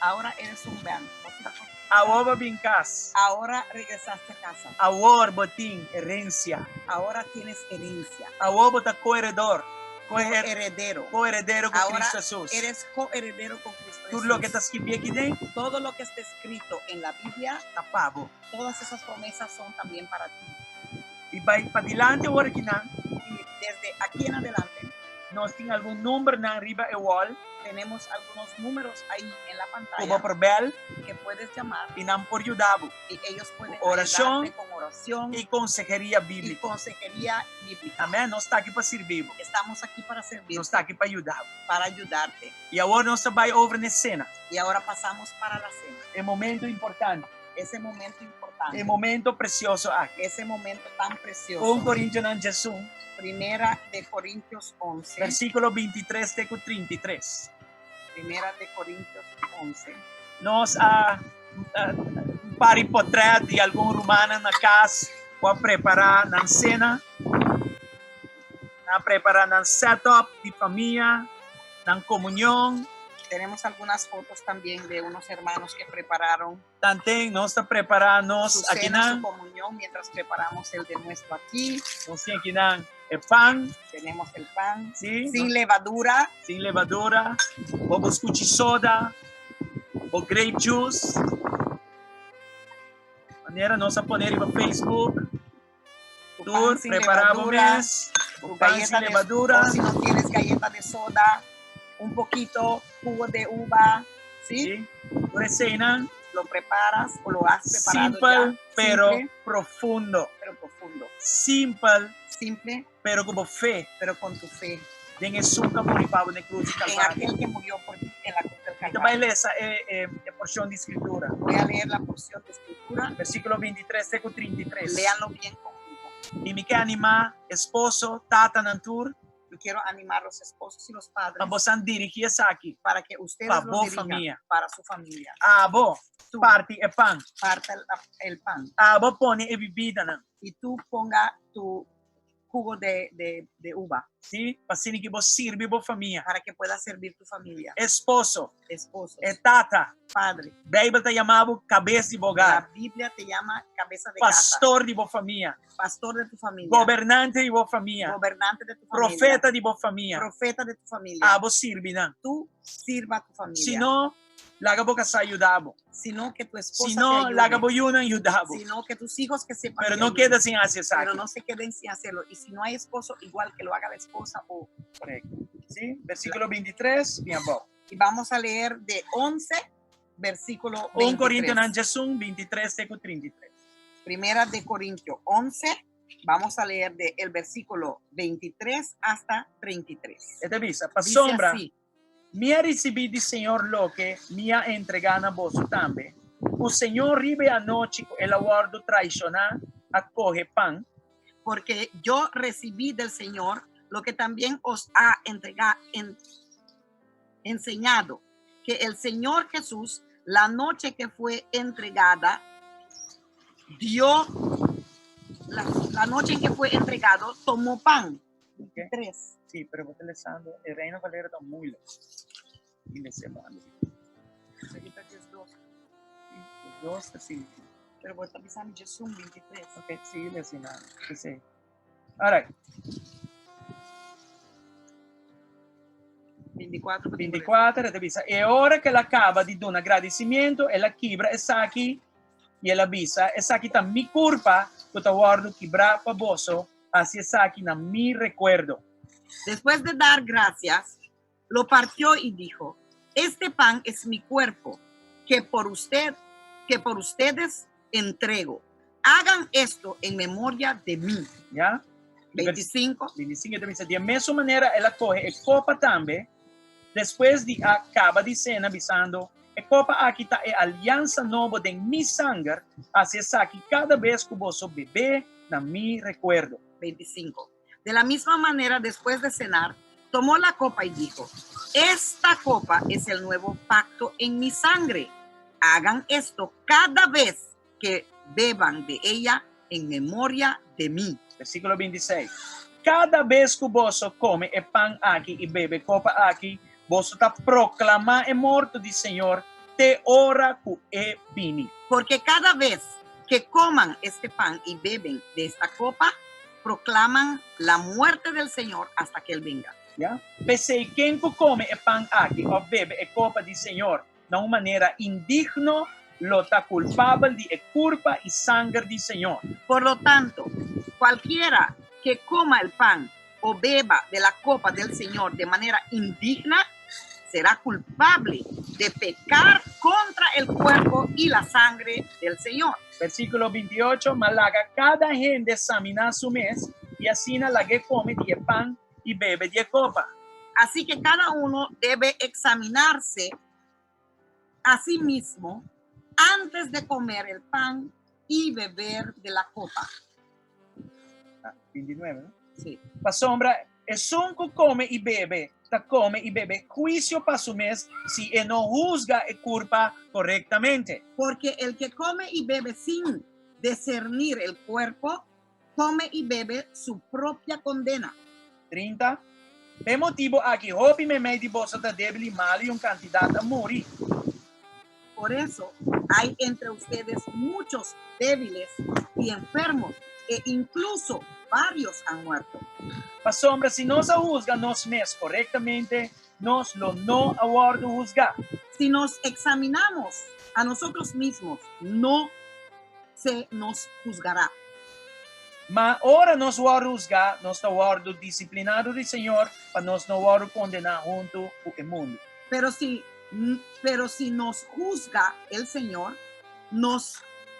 Ahora eres un bèn. Awor bo a bin kas. Ahora regresaste a casa. Awor bo tin herensia. Ahora tienes herencia. Awor bo ta koheredor. Coheredero. Koheredero ku Ahora Cristo Hesus. eres coheredero con Cristo Tur Jesús. loke ta skibí aki den Todo lo que está escrito en la Biblia, ta pa bo. todas esas promesas son también para ti. I bai padilanti awor akinan. I desde aki en adelante. Nos tin algun numbernan riba e wall. Tenemos algunos números ahí en la pantalla. Ku bo por bel. Que puedes llamar. I nan por yuda bo. Y ellos pueden Ku orashon. ayudarte con oración. I konseheria bíbliko. Y consejería bíblica. Amèn. Nos ta aki pa sirbi bo. Estamos aquí para servirte. Nos ta aki pa yuda bo. Para ayudarte. I awor nos ta bai over na e sena. Y ahora pasamos para la cena. E momento importante. Ese momento importante. E momento precioso aki. Ese momento tan precioso. Un Corintionan 11. Primera de Corintios 11. Versículo 23 te ku 33. Primera de Corintios 11. Nos a par di potret di algun rumannan na kas ku a prepará nan sena. Nan a prepará nan setup di famia, nan komunion. Tenemos algunas fotos también de unos hermanos que prepararon Tanten nos ta prepará nos su cena, akinan. su comunión, mientras preparamos el de nuestro aquí. Nos tin akinan e pan. Tenemos el pan. Sí. Sin levadura. Sin levadura. Bo por scuchi soda. Bo grape juice. Manera nos a pone riba Facebook. Tu Tur pan sin prepará bo levadura, mes. tu Bo pan galleta sin de- levadura. o si no tienes galleta de soda, un poquito jugo de uva, ¿sí? Sí. Tur eseinan. Lo preparas o lo has preparado Simpel, ya. pero Simple, profundo. pero profundo. Simpel, Simple, pero ku bo fe. pero con tu fe. Den Esun ku a muri pa bo na e krus di En Kalvario. aquel que murió por ti en la cruz del Mi ta bai Calvario. lesa e, e, e porshon di Skritura. Voy a leer la porción de escritura. Versíkulo 23 te ku 33. Léanlo bien conmigo. I mi ke animá esposo, tatanan tur, Yo quiero animar a los esposos y los padres pa bosan dirigí esaki para que ustedes pa lo bo dirijan famia. para su familia. Abo Tú parti e pan. parta el, el pan Abo pone e bibidanan. y tú ponga tu jugo de, de, de uva Sí, pa asina ku bo sirbi bo famia. para que puedas servir tu familia. Esposo, Esposos, e tata. padre. Beibel ta yama bo kabes di bo hogar. La Biblia te llama cabeza de casa, Pastor di bo famia. pastor de tu familia, Gobernante di bo famia. gobernante de tu familia, Profeta di bo famia. profeta de tu familia. Abo sirbi nan. Tú sirva a tu familia. Sino, laga bo kasá yuda bo. Sino que tu esposa te Sino, ayude. laga bo yunan yuda bo. Sino que tus hijos que sepan. Pero te no ayuden. keda sin hasi Pero esaki. no se queden sin hacerlo. Y si no hay esposo, igual que lo haga la esposa o... Korekto. Sí, versíkulo 23, bin abou. Y vamos a leer de 11, versículo 1 Korintionan 23. 11, 23 te ku 33. Primera de Corintios 11, vamos a leer de el versículo 23 hasta 33. E ta bisa, Dice pasobra, así, Mi a risibí di Señor loke mi a entregá na boso tambe, ku Señor riba e anochi ku el a wòrdu traishoná, a kohe pan. Porque yo recibí del Señor lo que también os ha entrega, en, enseñado, que el Señor Jesús, la noche que fue entregada, dio, la, la noche en que fue entregado, tomó pan. Ok. Tres. Sí, pero bo ta lesando, e Reina Valera ta muy leu. I lese banda. Dos ta sí. Pero bo ta bisa mi djesun 23. Ok, sí, lese nada. Sí. All right. 24. 24, ta bisa, e ora ku el a kaba di duna gradisimiento, el a kibra esaki i el a bisa, Esaki ta mi kurpa ku ta wòrdu kibrá pa boso, hasi esaki na mi rekuerdo. Después de dar gracias, lo partió y dijo, Este pan es mi cuerpo, que por usted, que por ustedes entrego. Hagan esto en memoria de mí. Ya? 25. 25 ta bisa, Di e mesun manera el a kohe e kopa tambe, despues di a kaba di sena, bisando, E kopa aki ta e aliansa nobo den mi sanger, hasi esaki kada bes ku boso beb'é na mi rekuerdo. 25. De la misma manera, despues de cenar, tomó la copa y dijo, Esta copa es el nuevo pacto en mi sangre. Hagan esto cada vez que beban de ella en memoria de mi. Versíkulo 26, Kada bes ku boso kome e pan aki i bebe e kopa aki, boso ta proklamá e morto di Señor te ora ku e bini. Porque kada bes ke koman este pan i beben de esta kopa, proklaman la muerte del Señor hasta ke El benga. Ya. P'esei ken ku kome e pan aki òf bebe e kopa di Señor na un manera indigno lo ta kulpabel di e kurpa i sanger di Señor. Por lo tanto, cualkiera que coma el pan o beba de la copa del Señor de manera indigna, será culpable de pecar contra el cuerpo y la sangre del Señor. Versíkulo 28, Ma laga kada hende saminá su mes, i asina lag'é kome di e pan i bebe di e kopa. Así que cada uno debe examinarse a sí mismo antes de comer el pan y beber de la copa. Ah, 29, no? Sí. Pasobra esun ku kome i bebe ta kome i bebe huisio pa su mes si e no husga e kurpa korektamente. Porque el que come y bebe sin discernir el cuerpo, come y bebe su propia condena. 30, P'e motibu aki hopi meimei di boso ta débil i malu i un kantidat a muri. Por eso hay entre ustedes muchos débiles y enfermos, e incluso varios han muerto. Pasobra si nos a husga nos mes korektamente, nos lo no a wòrdu husgá. Si nos examinamos a nosotros mismos, no se nos husgará. Ma ora nos wòrdu husgá, nos ta wòrdu disipliná dor di Señor pa nos no wòrdu kondená huntu ku e mundu. Pero si, pero si nos husga el Señor, nos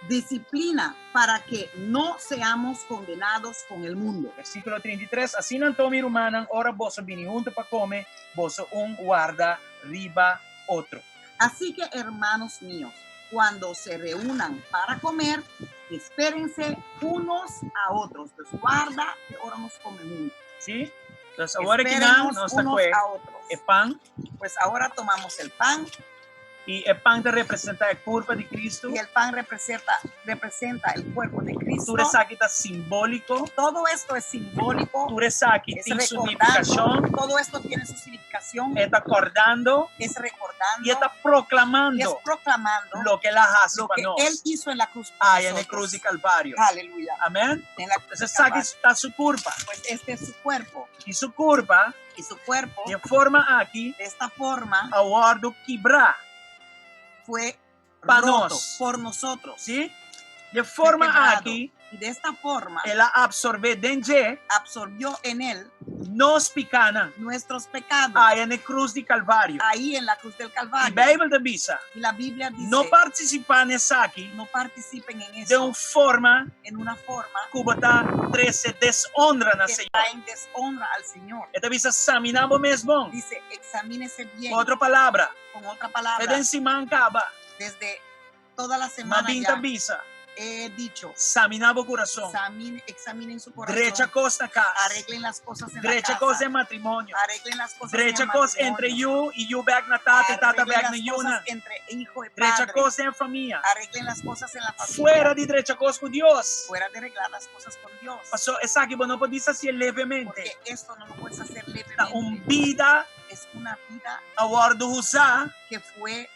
disiplina para ke no seamos kondenados kon el mundo. Versíkulo 33, Asina anto, mi rumannan, ora boso bini huntu pa kome, boso un warda riba otro. Así que, hermanos míos, cuando se reúnan para comer, espérense unos a otros. Dus warda te ora nos come hunto. Sí? Dus awor aki nan Espérenos nos ta unos koe a otros. e pan. Pues ahora tomamos el pan. I e pan ta representá e kurpa di Kristu. Y el pan representa, representa el cuerpo de Cristo. Tur esaki ta simbóliko. Todo esto es simbólico. Tur esaki Es tin su recordando. nifikashon. Todo esto tiene su significación. E ta kòrdando. Es recordando. I e ta Y es proklamando proclamando loke el a hasi lo pa que nos. Él hizo en la cruz por Aya na e nosotros. krus di Kalvario. Aleluya. Amèn. En la cruz Entonces del esaki Calvario. ta su kurpa. Pues este es su cuerpo. I su kurpa Y su cuerpo, di e forma aki, de esta forma, a wòrdu kibrá fue pa roto nos. por nosotros. Sí? Di e forma quebrado. aki, Y de esta forma, el a absorbé den dje absorbió en él nos pikánan. nuestros pecados. Aya na e krus di Kalvario. Ahí en la cruz del I Calvario. Beibel ta bisa, Y la Biblia dice, no partisipá na esaki no participen en den eso un forma en una forma ku bo ta trese deshonra na que Señor. traen deshonra al Señor. E ta bisa saminá bo mes bon. Dice, examínese bien. Ku otro palabra, Con otra te palabra, den siman kaba, desde toda la ma semana bin ta ya bisa, he dicho, saminá bo kurason. examine, examinen su corazón. Drecha kos na kas. Arreglen las cosas en la Drecha casa. kos den matrimonio. Arreglen las cosas en Drecha el kos entre matrimonio. yu i yu bek na tata i tata Arreglen bek las na yunan. cosas entre hijo y Drecha padre. kos den famia. Arreglen las cosas en la familia. Fuera di drecha kos ku Dios. Fuera de arreglar las cosas con Dios. Paso esaki bo no por bisa hasié levemente. Porque esto no lo puedes hacer Ta un levemente. bida Es una vida a wòrdu usá que fue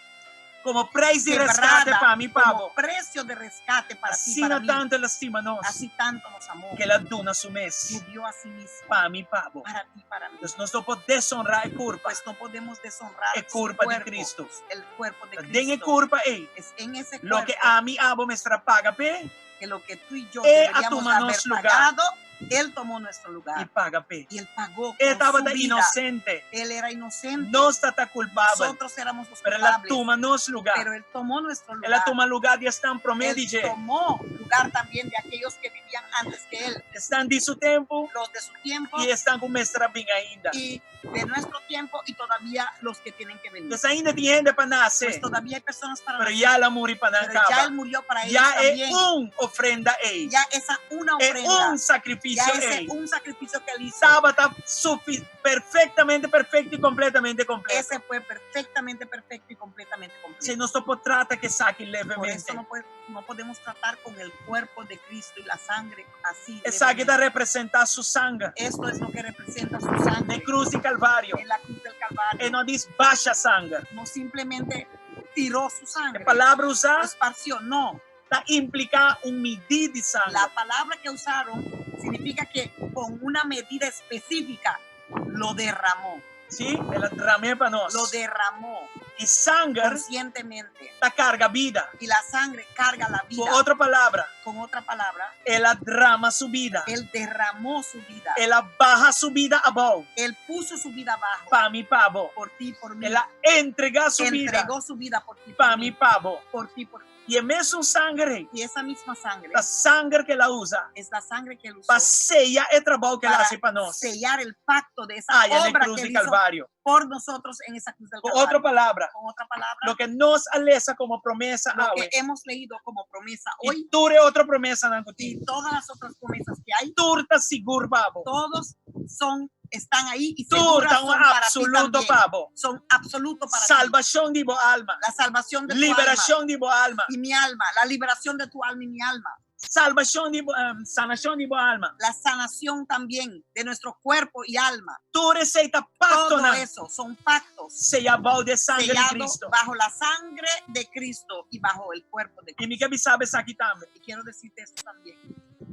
komo preis di reskate quebrada pa mi pa como bo. precio de rescate para ti, Asina para mí. tantu el a stima nos Así tanto nos amó. ku el a duna su mes Que dio a sí mismo pa mi pa bo. para ti, para mí. Dus nos no por deshonrá e kurpa, Pues no podemos deshonrar e su kurpa di cuerpo, Cristo. el cuerpo de Ta den e Cristo. kurpa ei, Es en ese loke cuerpo ami abo mester a paga p'e, que lo que tú y yo E a deberíamos tuma haber nos lugá. pagado, Él tomó nuestro i lugar. paga p'e. Y Él pagó E con su tabata vida. inosente. Él era inocente. Nos tata kulpabel. Nosotros éramos los Pero el a culpables. tuma nos lugá. Pero Él tomó nuestro El a lugar. tuma lugá di esnan promé Él di dje. tomó lugar. lugar también de aquellos que vivían antes que él, Esnan di su tempu los de su tiempo i esnan ku mester a bin ainda. Y de nuestro tiempo y todavía los que tienen que venir. Pues ainda tin hende pa nase, Pues todavía hay personas para pero nacer, ya el a muri pa nan pero ya kaba. él murió para ellos Ya e también. un ofrenda ei. Ya esa una E ofrenda, un ya sakrifisio ese ei. un sacrificio que él hizo, Tabata sufi perfektamente perfekto i kompletamente kompleto. Ese fue perfectamente perfecto y completamente Si completo. nos no por trata ku esaki Por levemente. eso no podemos tratar con el cuerpo de Cristo y la sangre así. Esaki ta levemente. representá su sanger. Esto es lo que representa su sangre Na krus di Kalvario. En la cruz del Calvario. E no a djis basha sanger. No simplemente tiró su E sangre, palabra usá lo esparció, no. ta impliká un midí di sanger. La palabra que usaron significa que con una medida específica lo derramó. Sí, el a dram'é pa nos. Lo derramó I sanger conscientemente. ta karga bida. Y la sangre carga la Ku vida. otro palabra, Con otra palabra, el a drama su bida. él derramó su vida. El a baha su bida abou. Él puso su vida abajo. Pa mi, pa bo. Por ti, por mí. El a entregá su bida. Entregó su vida por ti, por Pa mi, mí. pa bo. Por ti, por I e mesun sanger, Y esa misma sangre e sanger ku el a usa, es la sangre que él usó pa seya e trabou ku el a para hasi pa nos. sellar el pacto de esa Aya na obra krus que di él hizo Kalvario. por nosotros en esa cruz del Ku Calvario. otro palabra, Con otra palabra, loke nos a lesa komo promesa lo awe, que hemos leído como promesa hoy i tur e otro promesanan ku tin. y todas las otras promesas que hay, Tur ta sigur pa bo. todos son, están ahí y Tur seguras ta un son para ti absoluto también. pa bo. Son absoluto para ti. Salbashon di bo alma. La salvación de tu alma Liberashon di bo alma. y mi alma, la liberación de tu alma y mi alma, Salbashon di bo, sanashon di bo alma. La sanación también de nuestro cuerpo y alma. Tur esei ta Todo paktonan eso son pactos seyá bou di sanger di sellado Kristu. bajo la sangre de Cristo y bajo el cuerpo de I mi Cristo. ke bisa bo esaki tambe. Y quiero decirte esto también.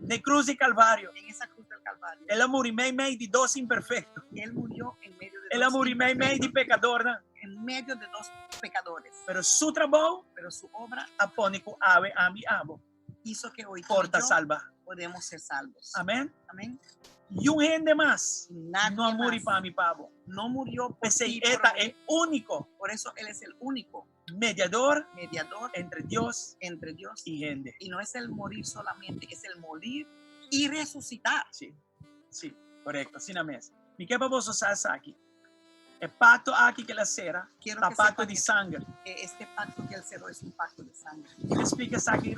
Na krus di Kalvario, En esa cruz del Calvario, el a muri meimei di dos imperfekto. Él murió en medio de El a dos muri meimei di imperfectos, pekadornan. en medio de dos pecadores. Pero su trabou Pero su obra a pone ku awe ami abo hizo que hoy tú por y ta yo salbá. podemos ser salvos. Amèn? Amén. Niun hende mas Nadie no a muri más pa mi pa bo. no murió por P'esei ti, por e ta mí. e úniko Por eso Él es el único mediador mediador entre Dios entre Dios. i hende. Y no es el morir solamente, es el morir y resucitar. Sí, sí, korekto, asina mes. Mi ke pa boso sa esaki. E pakto aki ku el a sera, Quiero ta que pakto sepan di sanger. que este pacto que él cerró es un pacto de sangre. Mi ta splika esaki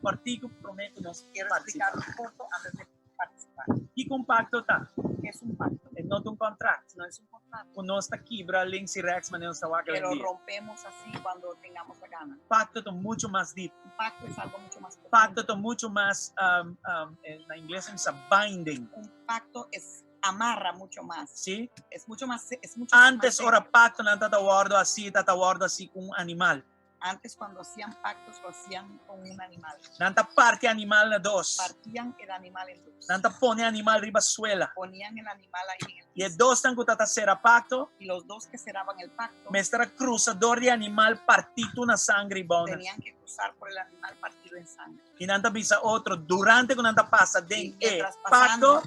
kòrtiku promé ku nos Quiero partisipá. explicarlo corto antes de participar. Kiko un pakto ta? ¿Qué es un pacto? E no ta un kontrakt. No es un contrato. Ku nos ta kibra links i rèks manera nos ta wak Que lo hoy en dia. rompemos así cuando tengamos la gana. Pakto ta muchu mas deep. Un pacto es algo mucho más profundo. Pakto ta muchu mas, um, um, na ingles nan bisa binding. Un pacto es amarra mucho más. Sí? Es mucho más, es mucho Antes más ora serio. paktonan tabata wòrdu hasí, tabata wòrdu hasí ku un animal. Antes cuando hacían pactos lo hacían con un animal. Nan ta parti animal na dos. Partían el animal en dos. Nan ta pone animal riba suela. Ponían el animal ahí en el I e piso. dosnan ku tabata sera pakto, Y los dos que cerraban el pacto mester a krusa dor di animal partí na sangre bou. tenían que cruzar por el animal partido en sangre. I nan ta bisa otro durante ku nan ta pasa den Y e mientras pakto, pasando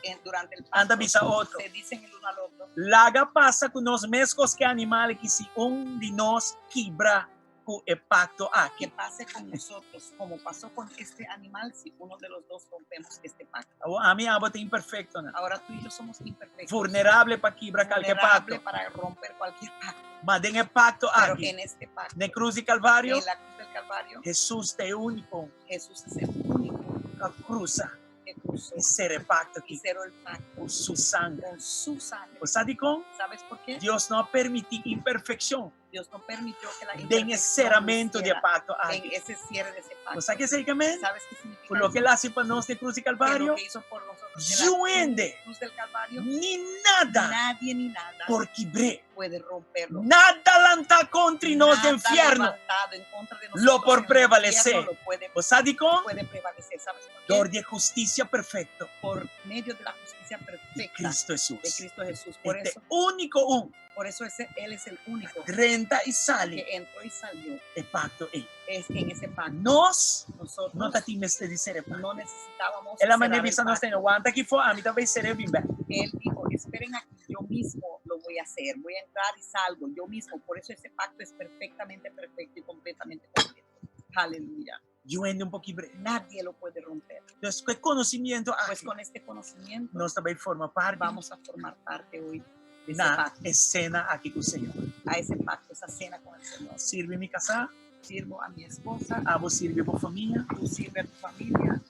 en, durante el nan ta pacto, bisa otro. se dicen el uno al otro, Laga pasa ku nos meskos ku e animal aki si un di nos kibra ku e pakto que aki. pase con nosotros, como pasó con este animal, si uno de los dos rompemos este pacto. Awor ami abo ta imperfekto nan. Ahora tú y yo somos imperfectos. Vulnerable pa kibra kalke vulnerable pakto. para romper cualquier pacto. Ma den e pakto Pero aki, en este pacto, na krus di Kalvario, en la cruz del Calvario, Hesus ta e úniko Jesús es el único ku a krusa que cruzó i sera e pakto y aki cerró el pacto ku su sanger. con su sangre. Bo sa dikon? ¿Sabes por qué? Dios no a permití imperfekshon Dios no permitió que la den e imperfección seramentu di e hiciera pakto en aki. ese cierre de ese Bo pacto. sa ke esei ke men? ¿Sabes qué significa Ku loke eso? el a hasi pa nos den krus di Que lo Kalvario, que hizo por nosotros en la niun hende, cruz del Calvario, ni nada nadie ni nada por kibr'é. puede romperlo. Nada lantá kontra nos den Nada fièrnu levantado en contra de lo nosotros por en el prevalesé. infierno lo puede, Bo sa dikon? puede prevalecer. ¿Sabes por qué? Dor di e hustisia perfekto Por medio de la justicia di perfecta Cristo de Hesus. Cristo Jesús. Por E ta eso, úniko un por eso ese, Él es el único drenta i sali que entró y salió e pakto ei. es en ese pacto. Nos Nosotros no tatin mester di sera e pakto. no necesitábamos El a cerrar manda el bisa nos pacto. tene wanta aki afó, ami ta bai ser'é bin bèk. Él dijo, esperen aquí, yo mismo lo voy a hacer, voy a entrar y salgo, yo mismo. Por eso ese pacto es perfectamente perfecto y completamente completo. Aleluya. Niun hende no por kibr'é. Nadie lo puede romper. Dus ku e konosimiento Pues aki, con este conocimiento nos ta bai forma parti vamos a formar parte hoy de ese na pacto, e sena aki ku Señor. a ese pacto, esa cena con el Señor. Sirbi mi kasá, Sirvo a mi esposa, abo sirbi bo famia, tú sirve a tu familia,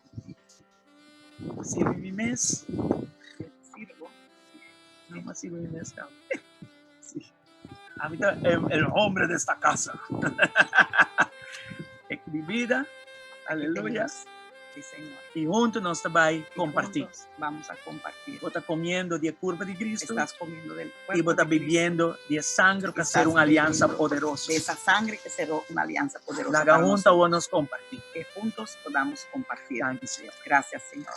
sirbi mi mes. yo te sirvo. No, m'a sirbi mi mes kaba. Sí. Ami ta el, el hombre de esta casa. E mi bida. Aleluya. Tenemos. Sí, Señor. I huntu nos ta bai Y kompartí. juntos Vamos a compartir. Bo ta komiendo di e kurpa di Kristu Estás comiendo del i cuerpo bo ta de Cristo, bibiendo di e sangre ku a Estás ser un aliansa bebiendo poderoso. de esa sangre que cerró una alianza poderosa. Laga para huntu nosotros, awor nos kompartí. que juntos podamos compartir. Danki, Señor. Gracias, Señor.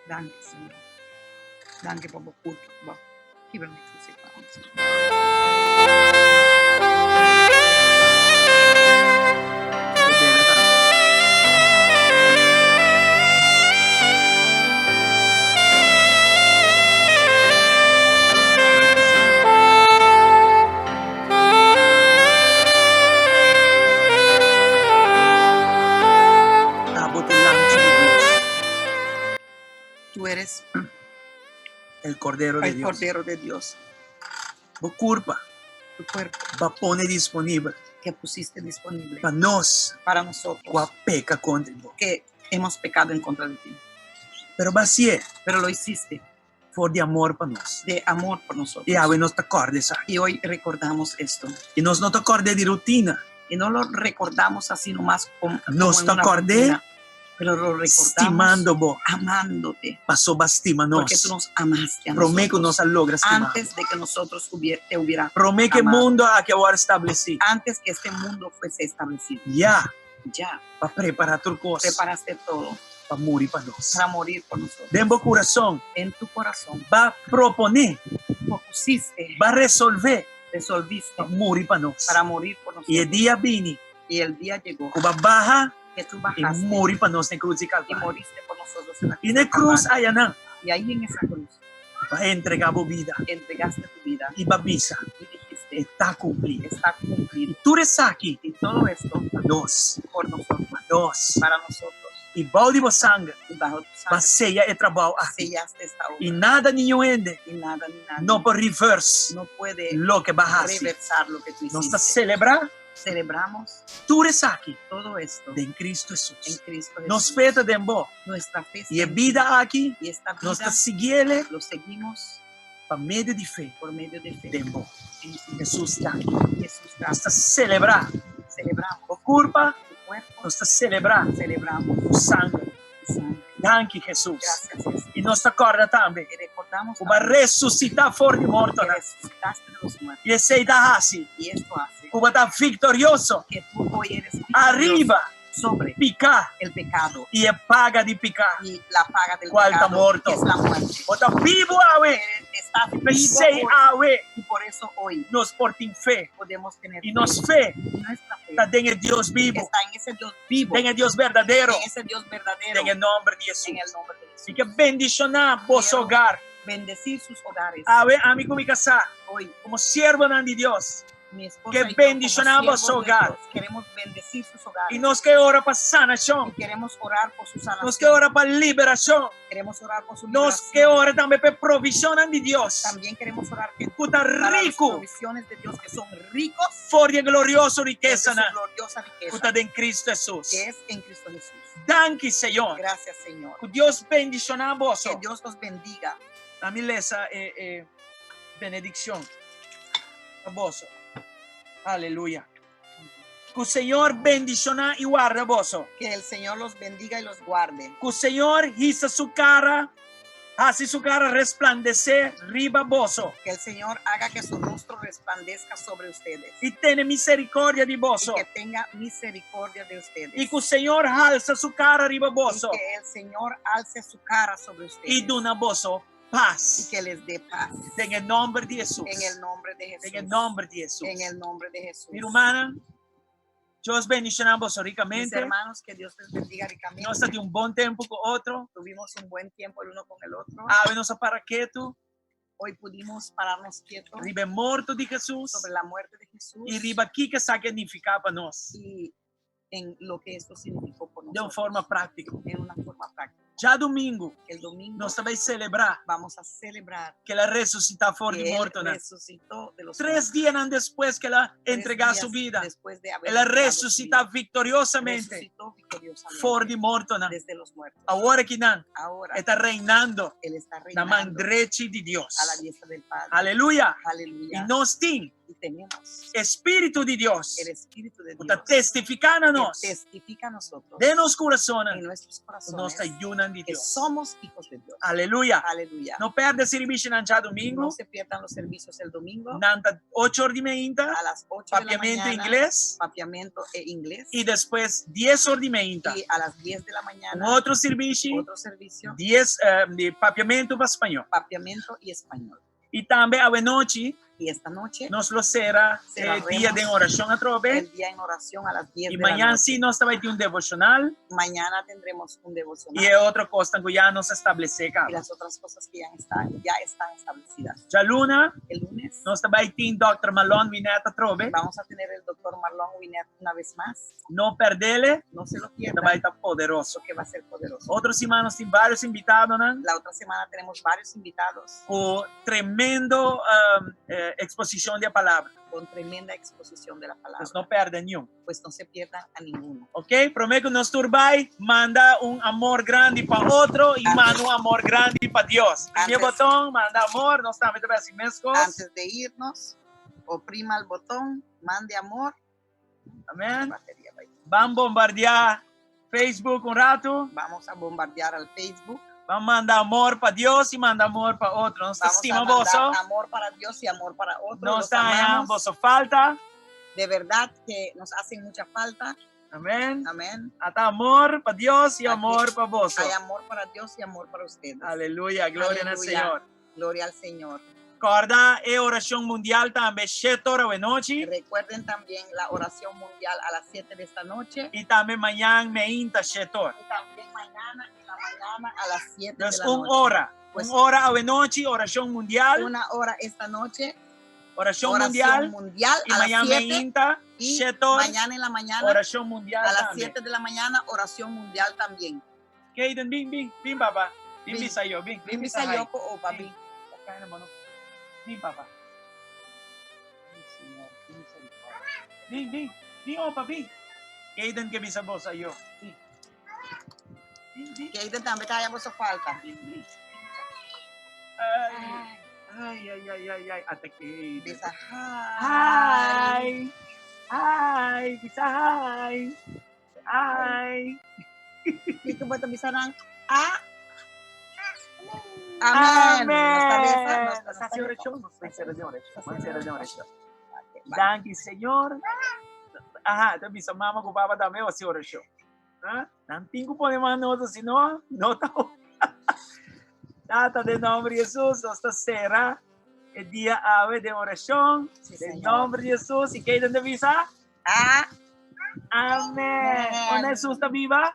Danki, Señor. Danki pa bo kurpa, bo kibra mi krusi pa nos. Bo bebe tambe. Danki, Señor. Abo ta e Lamchi di Dios. Tú eres El Cordero de el Dios. Cordero de Dios. Bo kurpa Tu cuerpo b'a pone disponibel que pusiste disponible pa nos para nosotros ku a peka kontra bo. que hemos pecado en contra de ti. Pero b'a hasié Pero lo hiciste for di amor pa nos. de amor por nosotros. I awe nos ta kòrda esaki. Y hoy recordamos esto. I nos no ta kòrd'é di rutina. Y no lo recordamos así nomás como, Nos como en ta una kòrd'é rutina, pero lo recordamos stimando bo. amándote, Paso b'a stima porque nos. tú nos amaste a Promé ku nosotros nos a logra stima. antes de que nosotros te hubiera, Promé ku e amado. mundu aki a wòrdu establesí. Antes que este mundo fuese establecido. Ya Ya b'a prepará tur kos preparaste todo pa muri pa nos. para morir por nosotros. Den bo kurason En tu corazón b'a proponé, propusiste, b'a resolvé resolviste pa muri pa nos. para morir por I e nosotros. dia a bini Y el día llegó ku b'a baha que tú i bajaste muri pa nos na e krus di y Kalvario. moriste por nosotros en la I na e cruz krus del Calvario. ayanan Y ahí en esa cruz b'a entregá bo bida entregaste tu vida i b'a bisa, y dijiste, E ta kumplí. Está cumplido. I tur esaki Y todo esto pa nos, por nosotros, pa nos. para nosotros. I bou di bo sanger Y bajo tu b'a sangre seya e trabou aki. sellaste esta obra. I nada ni niun hende Y nada ni nadie no por reverse no puede loke b'a hasi. reversar lo que tú Nos ta hiciste. selebrá Celebramos tur esaki todo esto den Cristo en Hesus. Cristo Nos Jesús. fe ta den bo. Nuestra fe está I e en ti. bida aki Y esta nos ta vida siguiele lo seguimos pa medio di fe por medio de fe. den bo. En ti. Hesus ta aki. Jesús Nos ta selebrá Celebramos bo kurpa, tu cuerpo, nos ta selebrá celebramos bo sanger. tu sangre. Danki, Hesus. Gracias, Jesús. I nos ta kòrda tambe Y recordamos ku b'a también resusitá for di que mortonan. resucitaste de los muertos. I esei ta hasi Y esto hace ku bo ta viktorioso que tú hoy eres victorioso ariba sobre piká el pecado i e paga di piká, y la paga del kual ta pecado, morto. que es la muerte. Bo ta bibu awe. Estás vivo P'esei hoy awe y por eso hoy nos por tin fe. podemos tener I fe. nos fe Nuestra fe ta den e Dios bibu, está en ese Dios vivo, den e Dios berdadero, en ese Dios verdadero, den e nòmber di Hesus. en el nombre de Jesús. Mi ke bendishoná boso hogar. Bendecir sus hogares. Awe ami ku mi kasá, Hoy, komo siervonan di Dios, mi esposa Ke y yo, como bendishoná boso siervos de hogar. Dios, queremos bendecir sus hogares. I nos ke ora pa sanashon. Y queremos orar por su sanación. Nos ke ora pa liberashon. Queremos orar por su Nos liberación. ke ora tambe pa e provishonnan di Dios. También queremos orar que Ku ta para las riku provisiones de Dios que son ricos for di e glorioso de su rikesanan gloriosa ku riqueza ta den Cristo Hesus. que es en Cristo Jesús. Danki, Señor. Gracias, Señor. Ku Dios bendishoná boso. Que Dios los bendiga. Ami lesa e e benedikshon pa boso. Aleluya. Ku Señor bendishoná i warda boso. Que el Señor los bendiga y los guarde. Ku Señor hisa su kara, hasi su kara resplandesé riba boso. Que el Señor haga que su rostro resplandezca sobre ustedes. I tene miserikòrdia di Y boso. que tenga misericordia de ustedes. I ku Señor halsa su kara riba Y boso. que el Señor alce su cara sobre ustedes. I duna boso Y pas. que les dé paz. Den e nòmber di Hesus. En el nombre de Jesús. Den e nòmber di Hesus. En el nombre de Jesús. Mi rumannan, Dios bendishoná boso Mis rikamente. hermanos, que Dios les bendiga ricamente. Nos tabatin un bon tempu ku otro. Tuvimos un buen tiempo el uno con el otro. Awe nos a para ketu. Hoy pudimos pararnos quietos riba e morto di Hesus sobre la muerte de Jesús i riba kiko esaki a nifiká pa nos y en lo que esto significó por den un nosotros forma práktiko. en una forma práctica. Djadumingu El domingo nos ta bai selebrá vamos a celebrar ku el a resusitá for que di Él mortonan. resucitó de los Tres muertos. dianan despues ku el a Tres entregá su días bida, Después de haber el a entregado su resusitá vida, viktoriosamente resucitó victoriosamente for di mortonan. desde los muertos. Awor akinan Ahora e ta reinando Él está na man reinando drechi di Dios. a la diestra del Padre. Aleluya! I Aleluya. nos tin Y tenemos e Spiritu di Dios el Espíritu de ku ta Dios testifiká na que nos testifica a nosotros den nos kurasonnan en nuestros ku nos corazones ta yunan di que Dios. somos hijos de Dios. Aleluya! Aleluya. No pèrdè sirbishi-nan djadumingu. No se pierdan los servicios el domingo Nan ta ocho or di meinta, a las 8 de la papiamento mañana, ingles, papiamento e inglés, i despues dies or di meinta. y a las 10 de la Un mañana, otro sirbishi, otro servicio, dies di papiamento pa spañó. papiamento y español. I tambe awenochi Y esta noche, nos lo sera e Cerraremos dia den orashon atrobe. el día en oración a las 10 I de la mañan noche. sí nos ta bai tin un devoshonal Mañana tendremos un devocional i e otro kosnan ku ya nos a establesé y kaba. las otras cosas que ya están establecidas. Djaluna El lunes nos ta bai tin Dòkter Marlon Winet atrobe. vamos a tener el doctor Marlon Winet una vez más. No perdele, No se lo e ta pierdan, bai ta poderoso. porque va a ser poderoso. Otro siman nos tin vários invitadonan La otra semana tenemos varios invitados ku tremendo eksposishon di e palabra. Con tremenda exposición de la palabra. Pues no pèrdè niun. Pues no se pierdan a ninguno. Ok, promé ku nos tur bai, manda un amor grandi pa otro i manda un amor grandi pa Dios. Primi e boton, manda amor, nos tambe ta bai hasi meskos. Antes de irnos, oprima el botón, mande amor. Amén. Ban bombardeá Facebook un ratu. Vamos a bombardear al Facebook. Ban manda amor pa Dios i manda amor pa otro. Nos ta Vamos a stima mandar boso. amor para Dios y amor para otro. Nos Los ta haña amamos. boso falta. De verdad que nos hacen mucha falta. Amén. Amén. Ata amor pa Dios i Aquí amor pa boso. Hay amor para Dios y amor para ustedes. Aleluya. Gloria na Aleluya. Señor. Gloria al Señor. Kòrda e orashon mundial tambe shete ora awenochi. Recuerden también la oración mundial a las 7 de esta noche. I tambe mañan meinta shete ora. Y también mañana en la mañana a las 7 de Dus la un noche. ora. Pues, Un ora awenochi, orashon mundial. Una hora esta noche. Orashon Oración mundial. mundial I a las mañan 7. meinta Y shete ora. mañana en la mañana Orashon mundial a las tambe. 7 de la mañana, oración mundial también. Kaden, bin, bin, bin, papa. Bin, Bin. bisa yo, bin. Bin bisa yo, o papi. Bin, papa. Bin, bin, bin, opa, bin. Kaden ke bisa bosa yo. Bin. Bin, bin. Kaden tambe ta haya boso falta. Bin, bin. Ay, ay, ay, ay, ay, ay. Ata Kaden. Bisa hi. Hi. Hi. Bisa hi. Hi. Kiko bo ta bisa nan a Amen. Amen. Nos ta hasi orashon. Nos ta hasi orashon. Nos ta hasi orashon. Danki Señor. Aha, ta bisa mama ku papa tambe hasi orashon. Ha? Nan tin ku pone man noto, si no, no ta. Tata, den nomber di Jesus, nos ta sera e dia awe den orashon. Sí, Den Señor. nomber di Jesus, i kei den ta bisa? A Amen. Amen. Unda Jesus ta biba?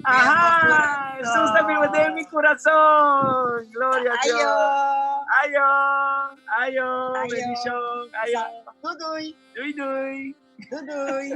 Aha, Aha, Jesus ta biba den mi corazón. Gloria a Dios. Ayo. Ayo. Ayo. Ayo. Bendición. Ayo. Dudui. Dui dui. Dudui.